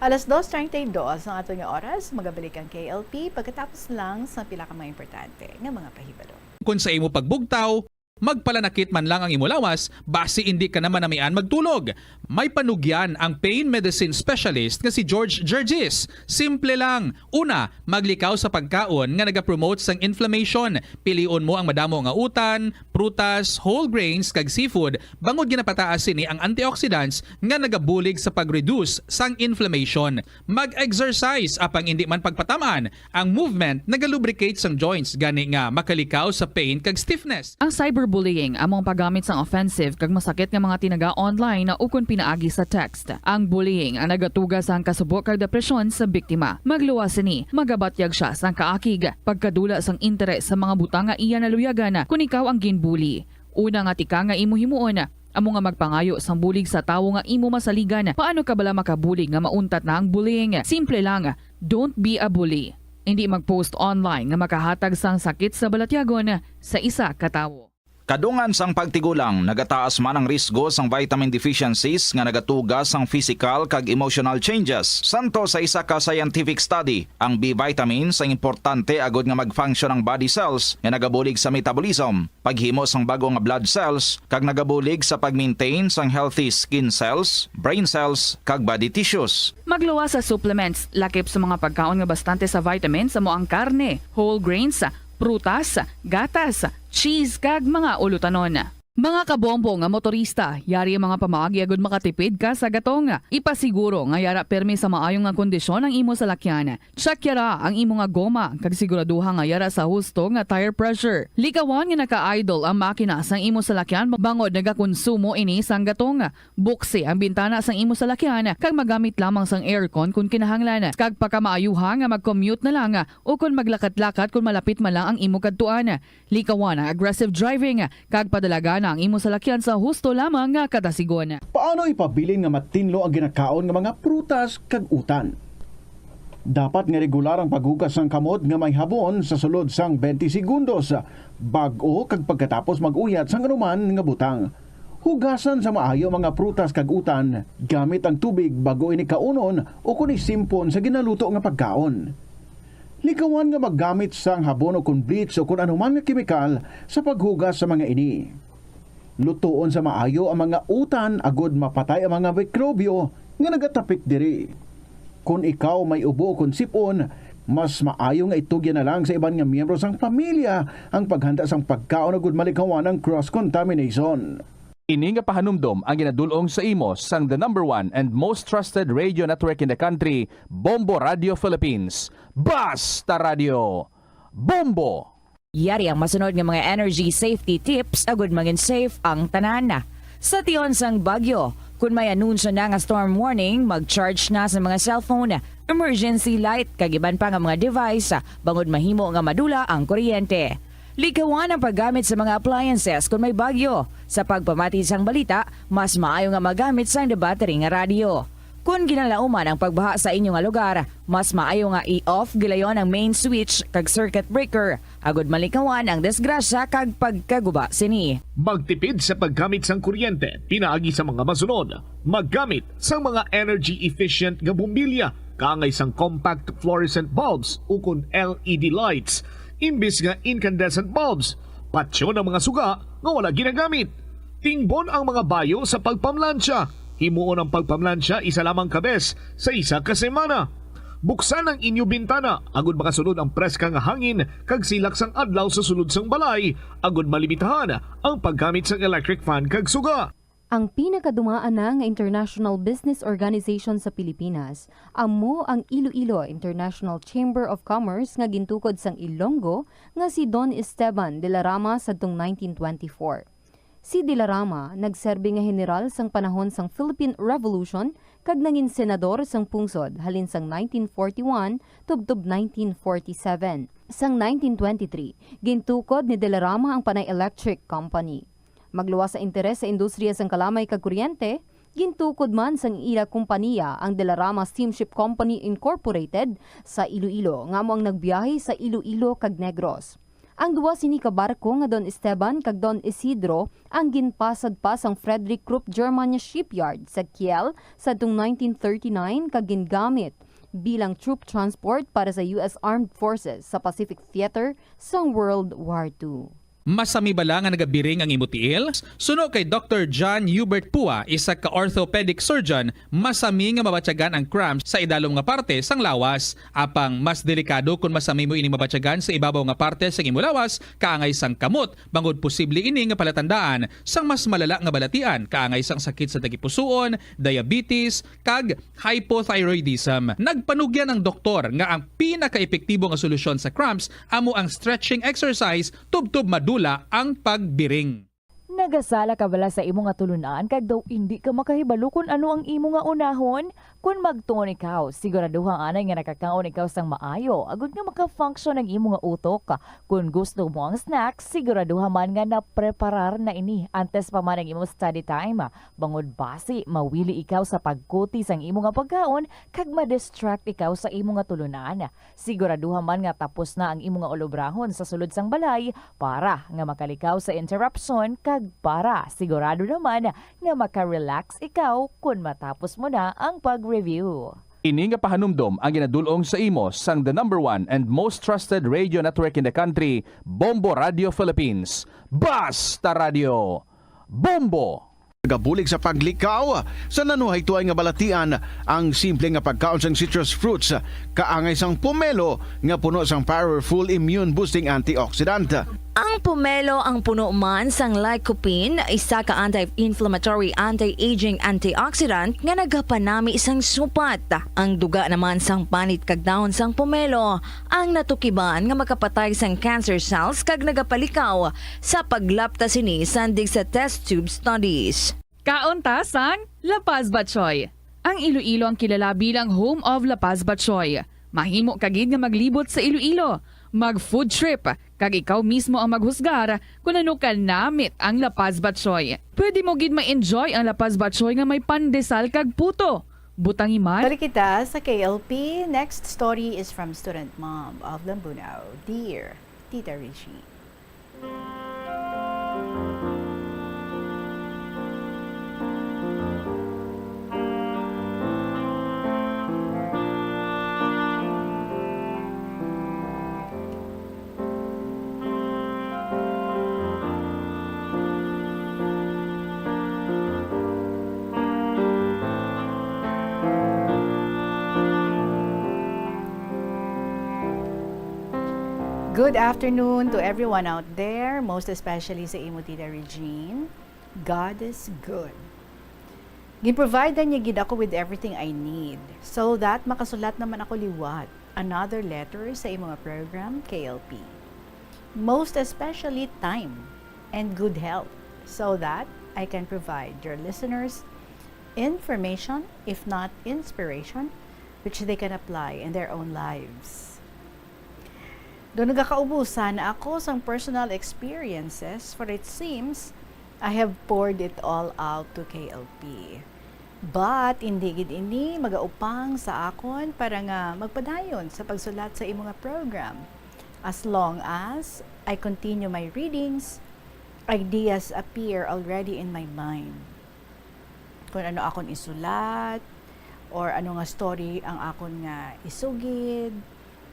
Alas dos treinta y dos ang aton nga oras. Magabalik ang K L P pagkatapos lang sa pila ka mga importante nga mga pahibalo. Kon sa imo pagbugtaw, magpalanakit man lang ang imo lawas, basi indi ka na manamian magtulog. May panugyan ang pain medicine specialist nga si George Gergis. Simple lang. Una, maglikaw sa pagkaon nga nagapromote sang inflammation. Pilion mo ang madamo nga utan, prutas, whole grains, kag seafood, bangod ginapataas sini ang antioxidants nga nagabulig sa pag-reduce sang inflammation. Mag-exercise, apang indi man pagpataman, ang movement nagalubricate sang joints, gani nga makalikaw sa pain kag stiffness. Ang cyberbullying amo ang paggamit sang offensive kag masakit nga mga tinaga online ukon pinaagi sa text. Ang bullying ang nagatuga sang kasubo kag depresyon sa biktima. Magluwas sini, magabatyag sia sang kaakig, pagkadula sang interes sa mga butang nga iya naluyagan kon ikaw ang ginbully. Una nga tika nga imo himuon, amo nga magpangayo sang bulig sa tawo nga imo masaligan. Paano ka bala makabulig nga mauntat na ang bullying? Simple lang, don't be a bully. Indi mag-post online nga makahatag sang sakit sa balatyagon sa isa ka tawo. Kadungan sang pagtigulang, nagataas man ang risgo sang vitamin deficiencies nga nagatuga sang physical kag emotional changes. Santo sa isa ka scientific study, ang B vitamins ang importante agud nga mag-function ang body cells nga nagabulig sa metabolism, paghimo sang bag-o nga blood cells, kag nagabulig sa pag-maintain sang healthy skin cells, brain cells, kag body tissues. Magluwas sa supplements, lakip sa mga pagkaon nga bastante sa vitamins, amo ang karne, whole grains, prutas, gatas, cheese, kag mga ulutanon. Mga kabombo nga motorista, yari ang mga pamaagi agud makatipid ka sa gatong. Ipasiguro nga yara permi sa maayo nga kondisyon ang imo salakyan. Check yara ang imo nga goma kag siguraduha nga yara sa husto nga tire pressure. Likawan nga naka-idle ang makina sang imo salakyan bangod nagakonsumo ini sang gatong. Buksi ang bintana sang imo salakyan kag magamit lamang sang aircon kon kinahanglan. Kag pakamaayuha nga mag-commute na lang o kon maglakat-lakat kon malapit man lang ang imo kadtuan. Likawan ang aggressive driving kag padalagana ang imo salakyan sa husto lamang nga kadasigon. Paano ipabilin nga matinlo ang ginakaon nga mga prutas kag utan? Dapat nga regular ang paghugas sang kamot nga may habon sa sulod sang twenty segundos, bag-o kag pagkatapos mag-uyat sang anuman nga butang. Hugasan sa maayo ang mga prutas kag utan gamit ang tubig bag-o ini kaunon o kon isimpon sa ginaluto nga pagkaon. Likawan nga maggamit sang habon o kon bleach o kon anuman nga kemikal sa paghugas sa mga ini. Lutoon sa maayo ang mga utan agod mapatay ang mga mikrobyo nga nagatapik diri. Kon ikaw may ubo o kon sip-on, mas maayo nga itugyan na lang sa iban nga miyembro sang pamilya ang paghanda sang pagkaon agud malikawan ang cross contamination. Ini nga pahanumdom ang ginadul-ong sa imo sang the number one and most trusted radio network in the country, Bombo Radio Philippines. Basta Radio, Bombo! Yari ang masunod nga mga energy safety tips agud mangin safe ang tanan. Sa tion sang bagyo, kun may anunsyo na nga storm warning, mag-charge na sa mga cellphone, emergency light, kag iban pa nga mga device, bangod mahimo nga madula ang kuryente. Likawan ang paggamit sa mga appliances kun may bagyo. Sa pagpamati sang balita, mas maayo nga magamit sang the battery nga radyo. Kon ginalauman ang pagbaha sa inyo nga lugar, mas maayo nga i-off gilayon ang main switch kag circuit breaker, agud malikawan ang disgrasya kag pagkaguba sini. Magtipid sa paggamit sang kuryente pinaagi sa mga masunod: maggamit sang mga energy efficient nga bombilya kaangay sang compact fluorescent bulbs ukon L E D lights imbis nga incandescent bulbs. Patyon ang mga suga nga wala ginagamit. Tingbon ang mga bayo sa pagpamlansya. Himuon ang pagpamlansya isa lamang ka bes sa isa ka semana. Buksan ang inyo bintana agud makasulod ang preska nga hangin kag silak sang adlaw sa sulod sang balay, agud malimitahan ang paggamit sang electric fan kag suga. Ang pinakadumaan na nga international business organization sa Pilipinas amo ang Iloilo International Chamber of Commerce nga gintukod sang Ilonggo nga si Don Esteban de la Rama sadtong nineteen twenty-four. Si de la Rama nagserbi nga heneral sang panahon sang Philippine Revolution kag nangin senador sang pungsod halin sang nineteen forty-one tubtob nineteen forty-seven. Sang nineteen twenty-three, gintukod ni de la Rama ang Panay Electric Company. Magluwas sa interes sa industriya sang kalamay kag kuryente, gintukod man sang ila kompaniya ang De La Rama Steamship Company Incorporated sa Iloilo, nga amo ang nagbiyahe sa Iloilo kag Negros. Ang duwa sini ka barko nga Don Esteban kag Don Isidro ang ginpasad pa sang Frederick Krupp German Shipyard sa Kiel sadtong nineteen thirty-nine kag gingamit bilang troop transport para sa U S Armed Forces sa Pacific Theater sang World War Two. Masami bala nga nagabiring ang imo tiil? Suno kay Doktor John Hubert Pua, isa ka orthopedic surgeon, masami nga mabatyagan ang cramps sa idalom nga parte sang lawas. Apang mas delikado kon masami mo ini mabatyagan sa ibabaw nga parte sang imo lawas, kaangay sang kamot, bangod posible ini nga palatandaan sang mas malala nga balatian, kaangay sang sakit sa tagipusoon, diabetes, kag hypothyroidism. Nagpanugyan ang doktor nga ang pinakaepektibo nga solusyon sa cramps amo ang stretching exercise tubtob madula ang pagbiring. Nagasala ka bala sa imo nga tulunan kag daw indi ka makahibalo kon ano ang imo nga unahon? Kon magtuon ikaw, siguraduha anay nga nakakaon ikaw sang maayo agod nga maka-function ang imo nga utok. Kon gusto mo ang snack, siguraduha man nga napreparar na ini antes pa man ang imo study time. Bangod basi mawili ikaw sa pagkuti sang imo nga pagkaon kag ma-distract ikaw sa imo nga tulunan. Siguraduha man nga tapos na ang imo nga ulobrahon sa sulod sang balay para nga makalikaw sa interruption kag para sigurado naman nga maka-relax ikaw kon matapos mo na ang pag-review. Ini nga pahanumdom ang ginadul-ong sa imo sang the number one and most trusted radio network in the country, Bombo Radio Philippines. Basta Radio, Bombo! Nagabulig sa paglikaw sa nanuhaytoay nga balatian ang simple nga pagkaon sang citrus fruits, kaangay sang pomelo nga puno sang powerful immune boosting antioxidant. Ang pomelo ang puno man sang lycopene, isa ka anti-inflammatory, anti-aging antioxidant nga nagapanami sang supat. Ang duga naman sang panit kag dahon sang pomelo ang natukiban nga makapatay sang cancer cells kag nagapalikaw sa paglapta sini sandig sa test tube studies. Kaon ta sang La Paz Batchoy. Ang Iloilo ang kilala bilang home of La Paz Batchoy. Mahimo ka gid nga maglibot sa Iloilo, mag food trip, kag ikaw mismo ang maghusgar kon ano ka namit ang La Paz Batchoy. Pwede mo gid ma-enjoy ang La Paz Batchoy nga may pandesal kag puto. Butangi man. Balik kita sa K L P. Next story is from student mom of Lambunao. Dear Tita Richie. Good afternoon to everyone out there, most especially sa imo, Tita Regine. God is good. Gin-provide niya gid ako with everything I need so that makasulat naman ako liwat another letter sa imo nga program, K L P. Most especially time and good health so that I can provide your listeners information, if not inspiration, which they can apply in their own lives. Do nagakaubusan na ako sang personal experiences, for it seems I have poured it all out to K L P. But hindi gid ini magaupang sa akon para nga magpadayon sa pagsulat sa imo nga program. As long as I continue my readings, ideas appear already in my mind. Kung ano akon isulat, or ano nga story ang akon nga isugid,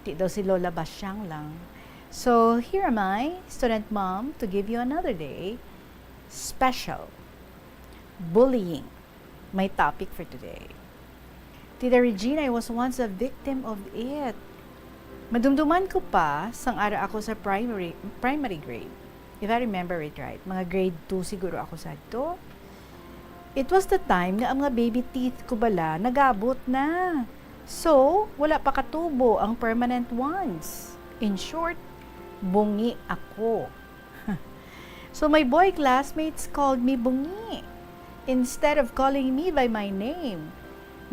di daw si Lola Basyang lang. So, here am I, student mom, to give you another day special. Bullying, my topic for today. Tita Regina, I was once a victim of it. Madumduman ko pa, sang ara ako sa primary, primary grade. If I remember it right, mga grade two siguro ako sadto. It was the time nga ang mga baby teeth ko bala nagabot na. So, wala pa katubo ang permanent ones. In short, bungi ako. So my boy classmates called me Bungi instead of calling me by my name.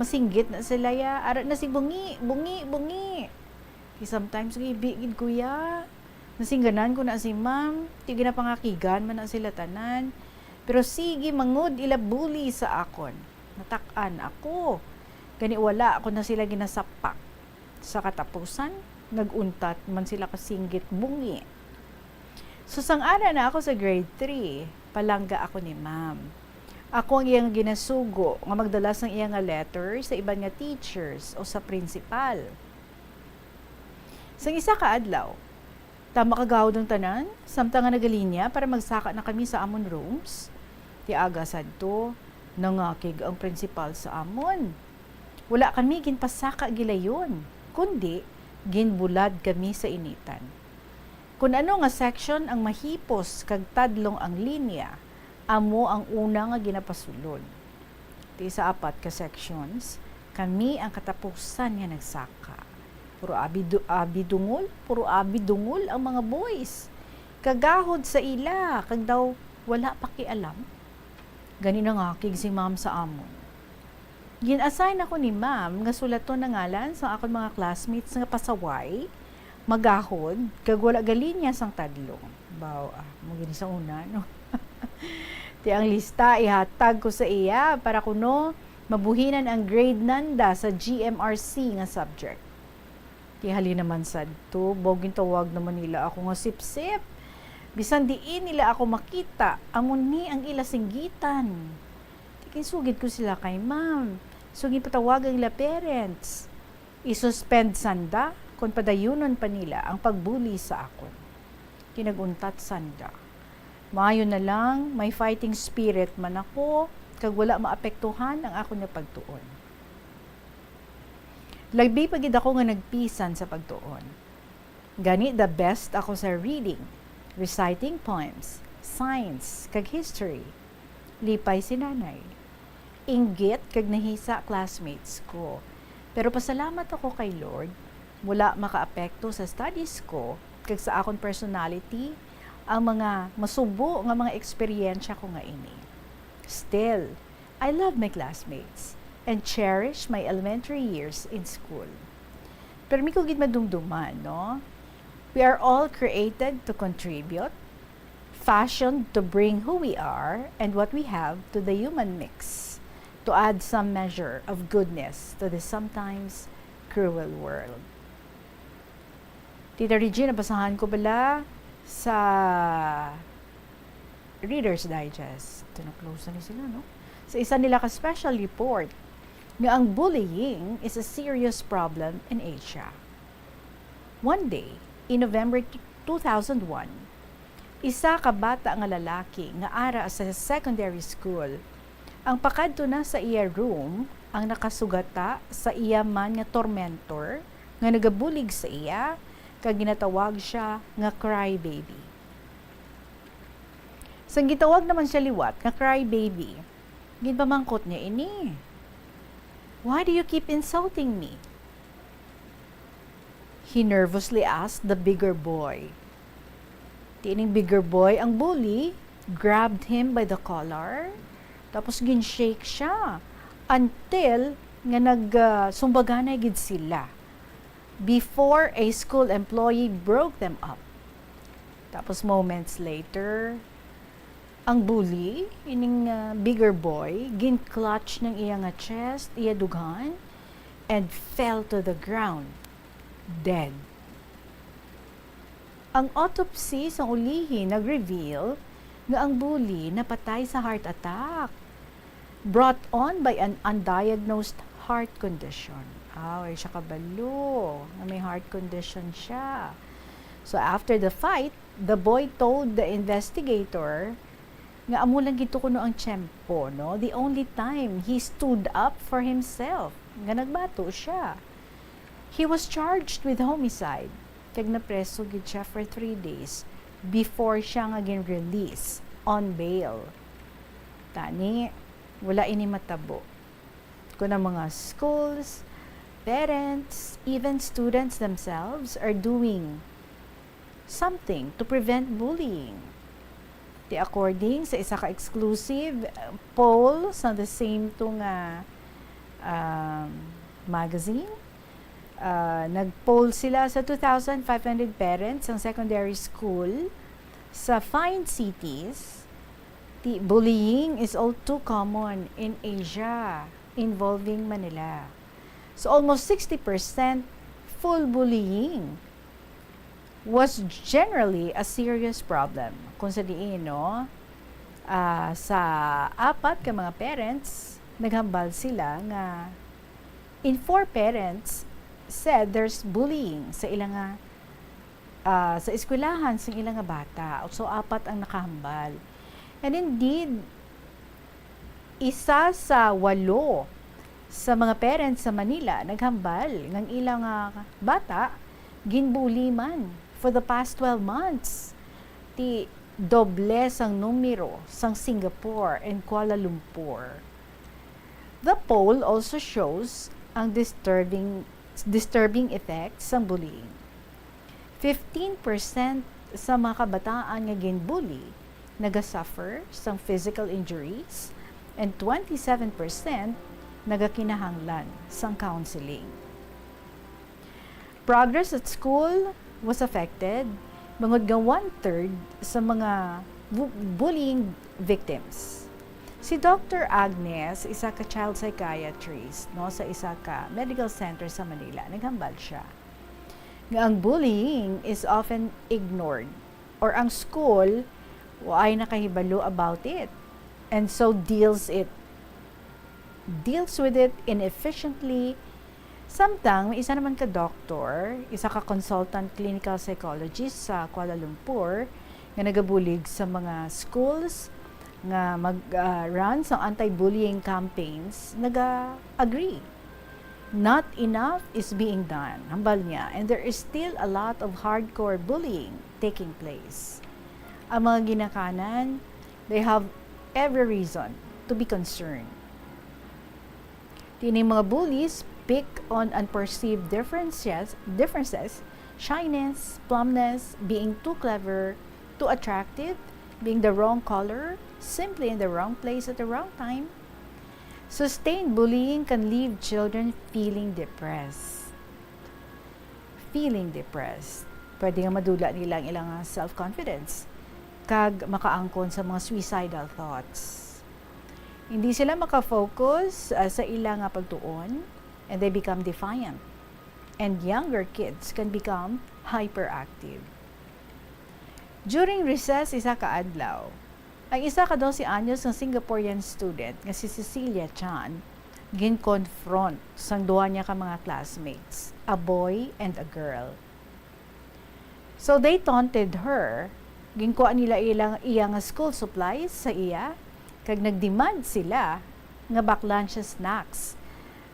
Masinggit na sila ya, ara na si Bungi, Bungi, Bungi. Kay sometimes gibi gid ko ya. Nasingganan ko na si ma'am, ti ginapangakigan man na sila tanan. Pero sige mangud ila bully sa akon. Natak-an ako. Gani wala ako na sila ginasapak. Sa katapusan, nag-untat man sila ka singgit Bungi. So, sang ara na ako sa grade three, palangga ako ni ma'am. Ako ang iyang ginasugo nga magdala sang iya nga letter sa iban nga teachers o sa principal. Sang isa ka adlaw, tama kagahod ang tanan, samtang nga nagalinya para magsaka na kami sa amon rooms, ti aga sadto, nangakig ang principal sa amon. Wala kami ginpasaka gilayon, kundi ginbulad kami sa initan. Kun ano nga section ang mahipos kag tadlong ang linya, amo ang una nga ginapasulod. Ti sa apat ka sections, kami ang katapusan nga nagsaka. Puro abi du-, abi dungol, puro abi dungol ang mga boys. Kagahod sa ila, kag daw wala pakialam. Gani nangakig si ma'am sa amon. Gin-assign ako ni ma'am nga sulaton ang ngalan sa akon mga classmates nga pasaway, magahod, kag wala galinya sang tadlong. Baw, ah, mo gini sa una, no? Ti ang lista ihatag ko sa iya para kuno mabuhinan ang grade nanda sa G M R C nga subject. Ti halin naman sadto, baw gintawag naman nila ako nga sipsip. Bisan diin nila ako makita, amo ni ang ila singgitan. Ti ginsugid ko sila kay ma'am. So ginpatawag ang ila parents. I-suspend sanda kon padayunon pa nila ang pagbuli sa akon. Ti nag-untat sanda. Maayo na lang, may fighting spirit man ako, kag wala maapektuhan ang akon nga pagtuon. Labi pa gid ako nga nagpisan sa pagtuon. Gani, the best ako sa reading. reciting poems, science, kag history. Lipay si nanay. Inggit kag nahisa classmates ko. Pero pasalamat ako kay Lord, wala makaapekto sa studies ko kag sa akon personality ang mga masubo nga mga eksperyensya ko nga ini. Still, I love my classmates and cherish my elementary years in school. Pero mi ko gid madumduman, no? We are all created to contribute, fashioned to bring who we are and what we have to the human mix, to add some measure of goodness to this sometimes cruel world. Tita Regina, basahan ko bala sa Reader's Digest. Ito na, close na ni sila, no? Sa isa nila ka special report nga ang bullying is a serious problem in Asia. One day, in November two thousand one, isa ka bata nga lalaki nga ara sa secondary school ang pakadto na sa iya room ang nakasugata sa iya man nga tormentor nga nagabulig sa iya, kag ginatawag siya nga cry baby. Sang gitawag naman siya liwat nga cry baby, ginpamangkot niya ini, "Why do you keep insulting me?" He nervously asked the bigger boy. Tining bigger boy, ang bully, grabbed him by the collar, tapos gin-shake siya until nga nag, ah, sumbaganay gid sila before a school employee broke them up. Tapos moments later, ang bully, ining, ah, bigger boy, gin-clutch ng iya nga chest, iya dughan, and fell to the ground, dead. Ang autopsy sang ulihi nag-reveal nga ang bully napatay sa heart attack brought on by an undiagnosed heart condition. Aw, ay siya kabalo nga may heart condition siya. So, after the fight, the boy told the investigator nga amo lang gid to kuno ang tiyempo, no? The only time he stood up for himself, nga nagbato siya. He was charged with homicide, kag napreso gid siya for three days before siya nga gin-release on bail. Tani, wala ini matabo. Kung ang mga schools, parents, even students themselves are doing something to prevent bullying. Di, according sa isa ka exclusive, uh, poll sa the same to nga, um, magazine, uh, nag-poll sila sa two thousand five hundred parents sang secondary school sa five cities. Di, bullying is all too common in Asia, involving Manila. So, almost sixty percent full bullying was generally a serious problem. Kung sa diin, no, ah, sa apat ka mga parents, naghambal sila nga in four parents said there's bullying sa ila nga, ah, sa eskwelahan sa ila nga bata. So, apat ang nakahambal. And indeed, isa sa walo sa mga parents sa Manila naghambal nga ang ilang, ah, bata ginbully man for the past twelve months. Ti doble sang numero sang Singapore and Kuala Lumpur. The poll also shows ang disturbing, disturbing effects sang bullying. Fifteen percent sa mga kabataan nga ginbully nagasuffer sang physical injuries, and twenty-seven percent nagakinahanglan sang counseling. Progress at school was affected, bangod nga one-third sa mga bu-, bullying victims. Si Doctor Agnes, isa ka child psychiatrist, no, sa isa ka medical center sa Manila, naghambal siya nga ang bullying is often ignored or ang school waay nakahibalo about it, and so deals it, deals with it inefficiently. Samtang may isa naman ka doktor, isa ka consultant clinical psychologist sa Kuala Lumpur, nga nagabulig sa mga schools nga mag, ah, run sa anti-bullying campaigns, naga-agree. "Not enough is being done," hambal niya, "and there is still a lot of hardcore bullying taking place." Ang mga ginikanan, they have every reason to be concerned. Kining mga bullies pick on unperceived differences, differences, shyness, plumness, being too clever, too attractive, being the wrong color, simply in the wrong place at the wrong time. Sustained bullying can leave children feeling depressed. Feeling depressed. Pwede nga madula nila ang ilang self-confidence kag makaangkon sa mga suicidal thoughts. Hindi sila makafocus, ah, sa ila nga pagtuon, and they become defiant. And younger kids can become hyperactive. During recess isa ka adlaw, ang isa ka dose anyos nga Singaporean student nga si Cecilia Chan gin-confront sang duha niya ka mga classmates, a boy and a girl. So they taunted her, ginkuha nila ilang, iya nga school supplies sa iya, kag nag-demand sila nga baklan siya snacks.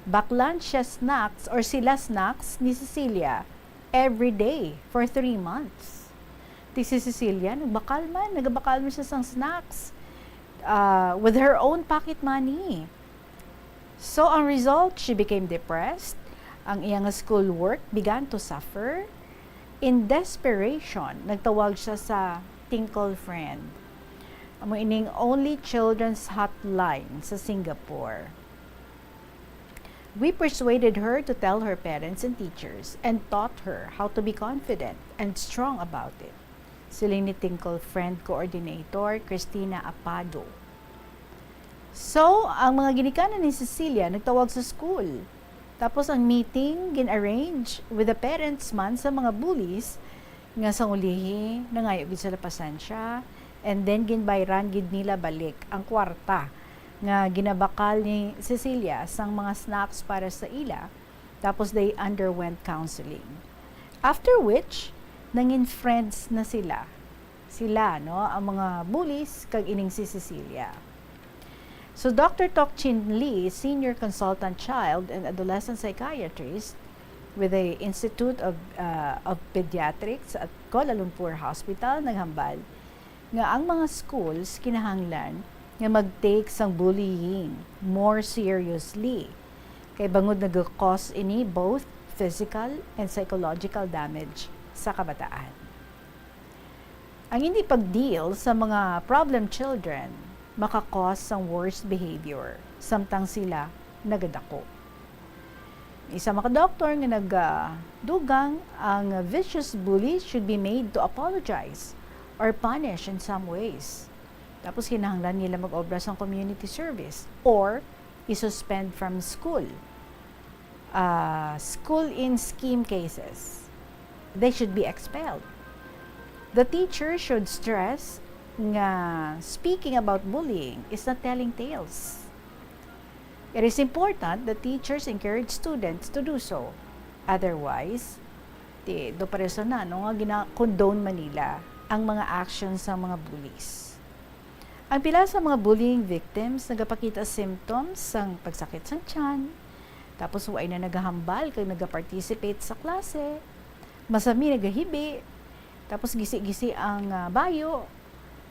Baklan siya snacks or sila snacks ni Cecilia every day for three months. Ti si Cecilia, nagbakal man, nagabakal man siya sang snacks, ah, with her own pocket money. So, ang result, she became depressed. Ang iyang schoolwork began to suffer. In desperation, nagtawag siya sa Tinkle Friend. Amo ining only children's hotline sa Singapore. We persuaded her to tell her parents and teachers and taught her how to be confident and strong about it. Siling ni Tinkle Friend Coordinator Christina Apado. So, ang mga ginikanan ni Cecilia nagtawag sa school. Tapos ang meeting gin-arrange with the parents man sa mga bullies nga sa ulihi nangayo gid sila pasensya, and then ginbayran gid nila balik ang kwarta nga ginabakal ni Cecilia sang mga snacks para sa ila. Tapos they underwent counseling. After which, nangin friends na sila. Sila, no, ang mga bullies kag ining si Cecilia. So, Doctor Tok Chin Lee, Senior Consultant Child and Adolescent Psychiatrist with the Institute of, uh, of Pediatrics at Kuala Lumpur Hospital, naghambal nga ang mga schools kinahanglan nga mag-take sang bullying more seriously, kay bangod nag-cause ini both physical and psychological damage sa kabataan. Ang hindi pag-deal sa mga problem children maka-cause sang worse behavior samtang sila nagadako. Isa maka doktor nga nagadugang, ang vicious bully should be made to apologize or punish in some ways. Tapos kinahanglan nila mag-obra sang community service or i-suspend from school. Ah, school in scheme cases, they should be expelled. The teacher should stress nga speaking about bullying is not telling tales. It is important that teachers encourage students to do so. Otherwise, ti, do pareso na, no, nga gina-condone man nila ang mga actions sang mga bullies. Ang pila sa mga bullying victims nagapakita symptoms sang pagsakit sang tiyan, tapos wa na nagahambal kag nagaparticipate sa klase, masami nagahibi, tapos gisi-gisi ang, ah, bayo,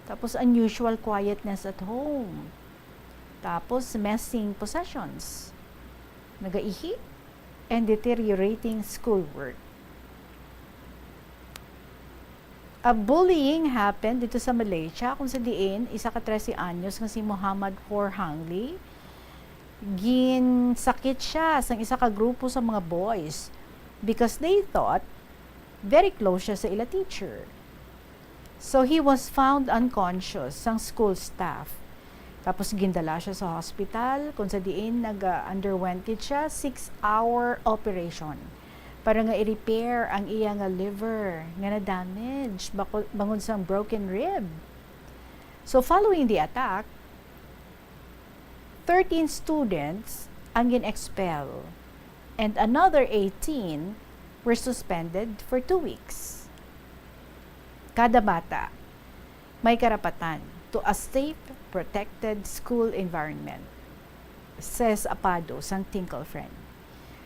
tapos unusual quietness at home, tapos missing possessions, nagaihi, and deteriorating schoolwork. A bullying happened dito sa Malaysia, kung sa diin isa ka trese anyos nga si Muhammad Khor Hangli, ginsakit siya sang isa ka grupo sa mga boys because they thought very close siya sa ila teacher. So, he was found unconscious sang school staff. Tapos gindala siya sa hospital, kung sa diin nag-underwent gid siya six-hour operation para nga i-repair ang iya nga liver nga na-damage bako-, bangod sang broken rib. So, following the attack, thirteen students ang gin-expel and another eighteen were suspended for two weeks. Kada bata may karapatan to a safe, protected school environment, says Apado sang Tinkle Friend.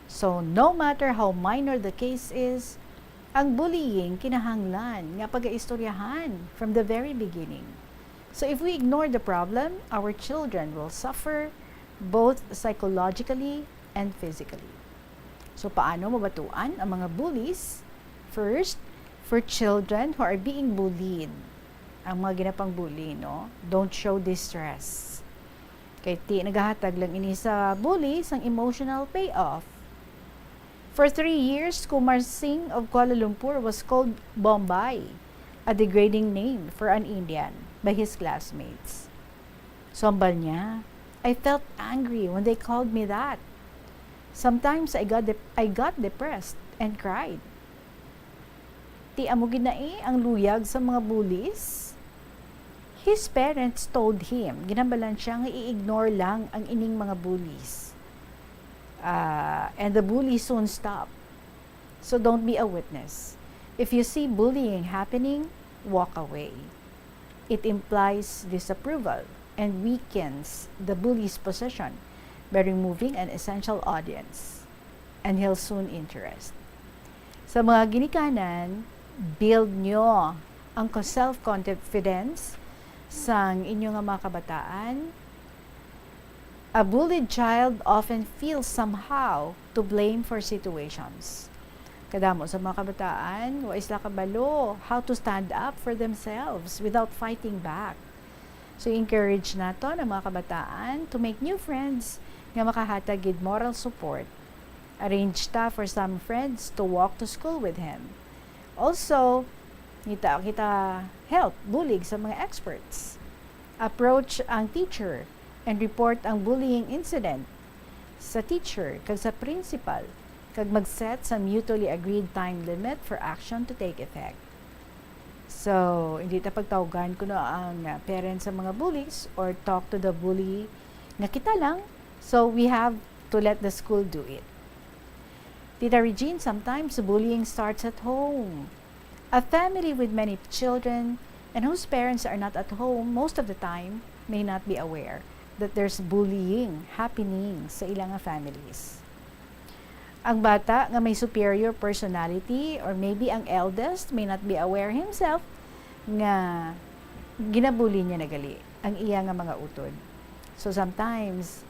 So, no matter how minor the case is, Ang bullying kinahanglan nga pagaistoryahan from the very beginning. So if we ignore the problem, our children will suffer both psychologically and physically. So paano mabatuan ang mga bullies? First, for children who are being bullied, ang mga ginapang-bully, no? Don't show distress. Kay ti nagahatag lang ini sa bully sang emotional payoff. For three years, Kumar Singh of Kuala Lumpur was called Bombay, a degrading name for an Indian, by his classmates. So, hambal niya, "I felt angry when they called me that. Sometimes I got dep- I got depressed and cried." Ti amo gid na, eh, ang luyag sa mga bullies. His parents told him, ginhambalan siya nga i-ignore lang ang ining mga bullies. Ah, and the bully soon stop. So don't be a witness. If you see bullying happening, walk away. It implies disapproval and weakens the bully's position by removing an essential audience and he'll soon interest. Sa mga ginikanan, build nyo ang ka-, self-confidence sang inyo nga mga kabataan. A bullied child often feels somehow to blame for situations. Kadamo sa mga kabataan, wa sila kabalo how to stand up for themselves without fighting back. So, encourage naton ang mga kabataan to make new friends nga makahatag gid moral support. Arrange ta for some friends to walk to school with him. Also, ngita kita help, bulig sa mga experts. Approach ang teacher and report ang bullying incident sa teacher kag sa principal, kag mag-set sa mutually agreed time limit for action to take effect. So, hindi ta pagtawgan kuno ang, ah, parents sa mga bullies or talk to the bully nga kita lang. So, we have to let the school do it. Tita Regine, sometimes bullying starts at home. A family with many children and whose parents are not at home most of the time may not be aware that there's bullying happening sa ilang families. Ang bata nga may superior personality or maybe ang eldest may not be aware himself nga ginabully niya na gali ang iya nga mga utod. So sometimes,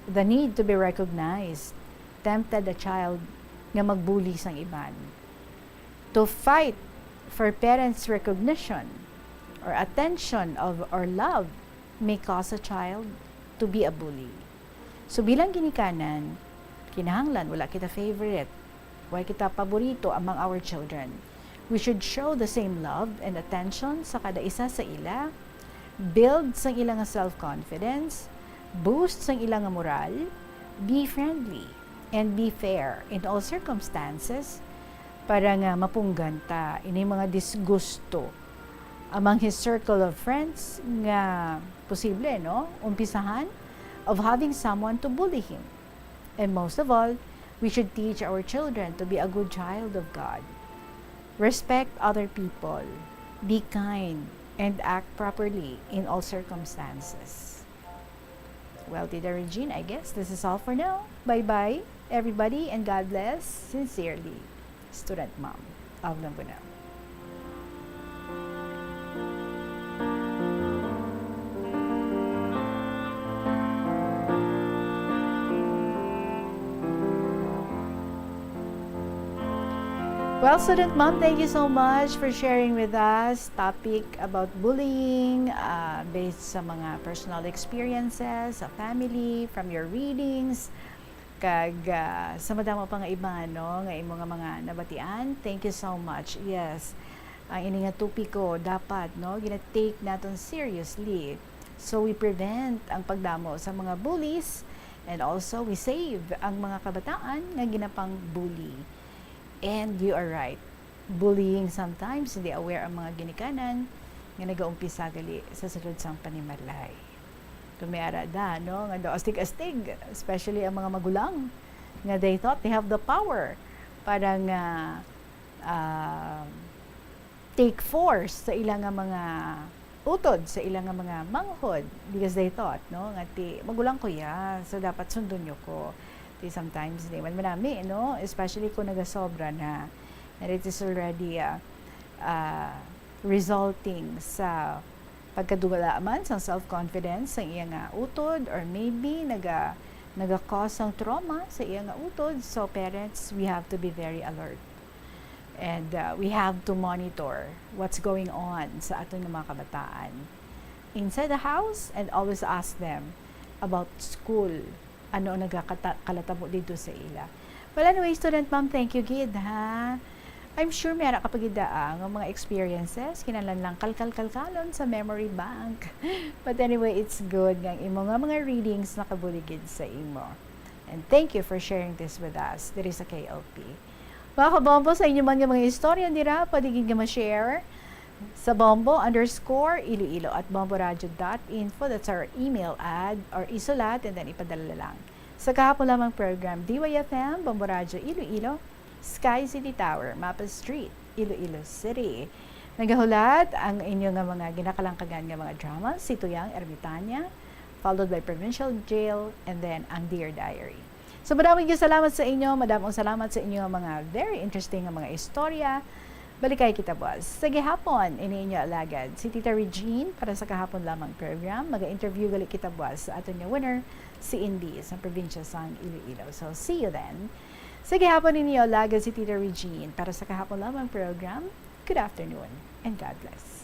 the need to be recognized tempted a child nga magbully sang iban. To fight for parents' recognition or attention of, or love may cause a child to be a bully. So, bilang ginikanan, kinahanglan wala kita favorite, wala kita paborito among our children. We should show the same love and attention sa kada isa sa ila, build sang ila nga self-confidence, boost sang ila nga moral, be friendly, and be fair in all circumstances para nga mapunggan ta ini mga disgusto among his circle of friends nga posible, no, umpisahan of having someone to bully him. And most of all, we should teach our children to be a good child of God. Respect other people, be kind, and act properly in all circumstances. Well, Tita Regine, I guess this is all for now. Bye-bye, everybody, and God bless. Sincerely, Student Mom of Lambunao. Well, Student Mom, thank you so much for sharing with us topic about bullying, uh, based sa mga personal experiences, sa family, from your readings, kag, uh, sa madamo pa nga iba, no, nga imo nga mga nabatian. Thank you so much. Yes, ang ini nga topiko dapat, no, gina-take naton seriously. So we prevent ang pagdamo sa mga bullies, and also we save ang mga kabataan nga ginapang-bully. And you are right. Bullying sometimes, hindi aware ang mga ginikanan nga nagaumpisa gali sa sulod sang panimalay. Kung may ara da, no, nga daw astig-astig, especially ang mga magulang, nga they thought they have the power para nga, ah, take force sa ila nga mga utod, sa ila nga mga manghod, because they thought, no, nga ti magulang ko ya, so dapat sundon niyo ko. Ti sometimes, di man manami, no, especially kung nagasobra na. And it is already uh, uh, resulting sa pagkadula man sang self-confidence sa iya nga utod, or maybe naga naga-cause sang trauma sa iya nga utod. So parents, we have to be very alert. And uh, we have to monitor what's going on sa aton nga mga kabataan inside the house, and always ask them about school, ano ang nagakalatabo dito sa ila. Well, anyway, student ma'am, thank you gid, ha. I'm sure may ara ka pa gid daa nga mga experiences, kinahanglan lang kalkal-kalkalon sa memory bank. But anyway, it's good nga ang imo nga mga readings nakabulig gid sa imo. And thank you for sharing this with us diri sa K L P. Mga kabombo, sa inyo man nga mga istorya dira, pwede gid nga ma-share sa bombo underscore iloilo at bomboradio dot info. That's our email ad, or isulat and then ipadala lang. Sa kahapon lamang program, D Y F M, Bombo Radyo Iloilo, Sky City Tower, Mapa Street, Iloilo City. Nagahulat ang inyo nga mga ginakalangkagan nga mga drama, si Tuyang Ermitanya, followed by Provincial Jail, and then ang Dear Diary. So, madamong salamat sa inyo, madamong salamat sa inyo nga mga very interesting nga mga istorya. Balikay kita buwas sa gihapon, ini inyo alagad, si Tita Regine, para sa kahapon lamang program. Maga-interview gali kita buwas sa aton nga winner, si Indy, sa probinsya sang Iloilo. So, see you then. Sa gihapon, ini inyo alagad, si Tita Regine, para sa kahapon lamang program. Good afternoon and God bless.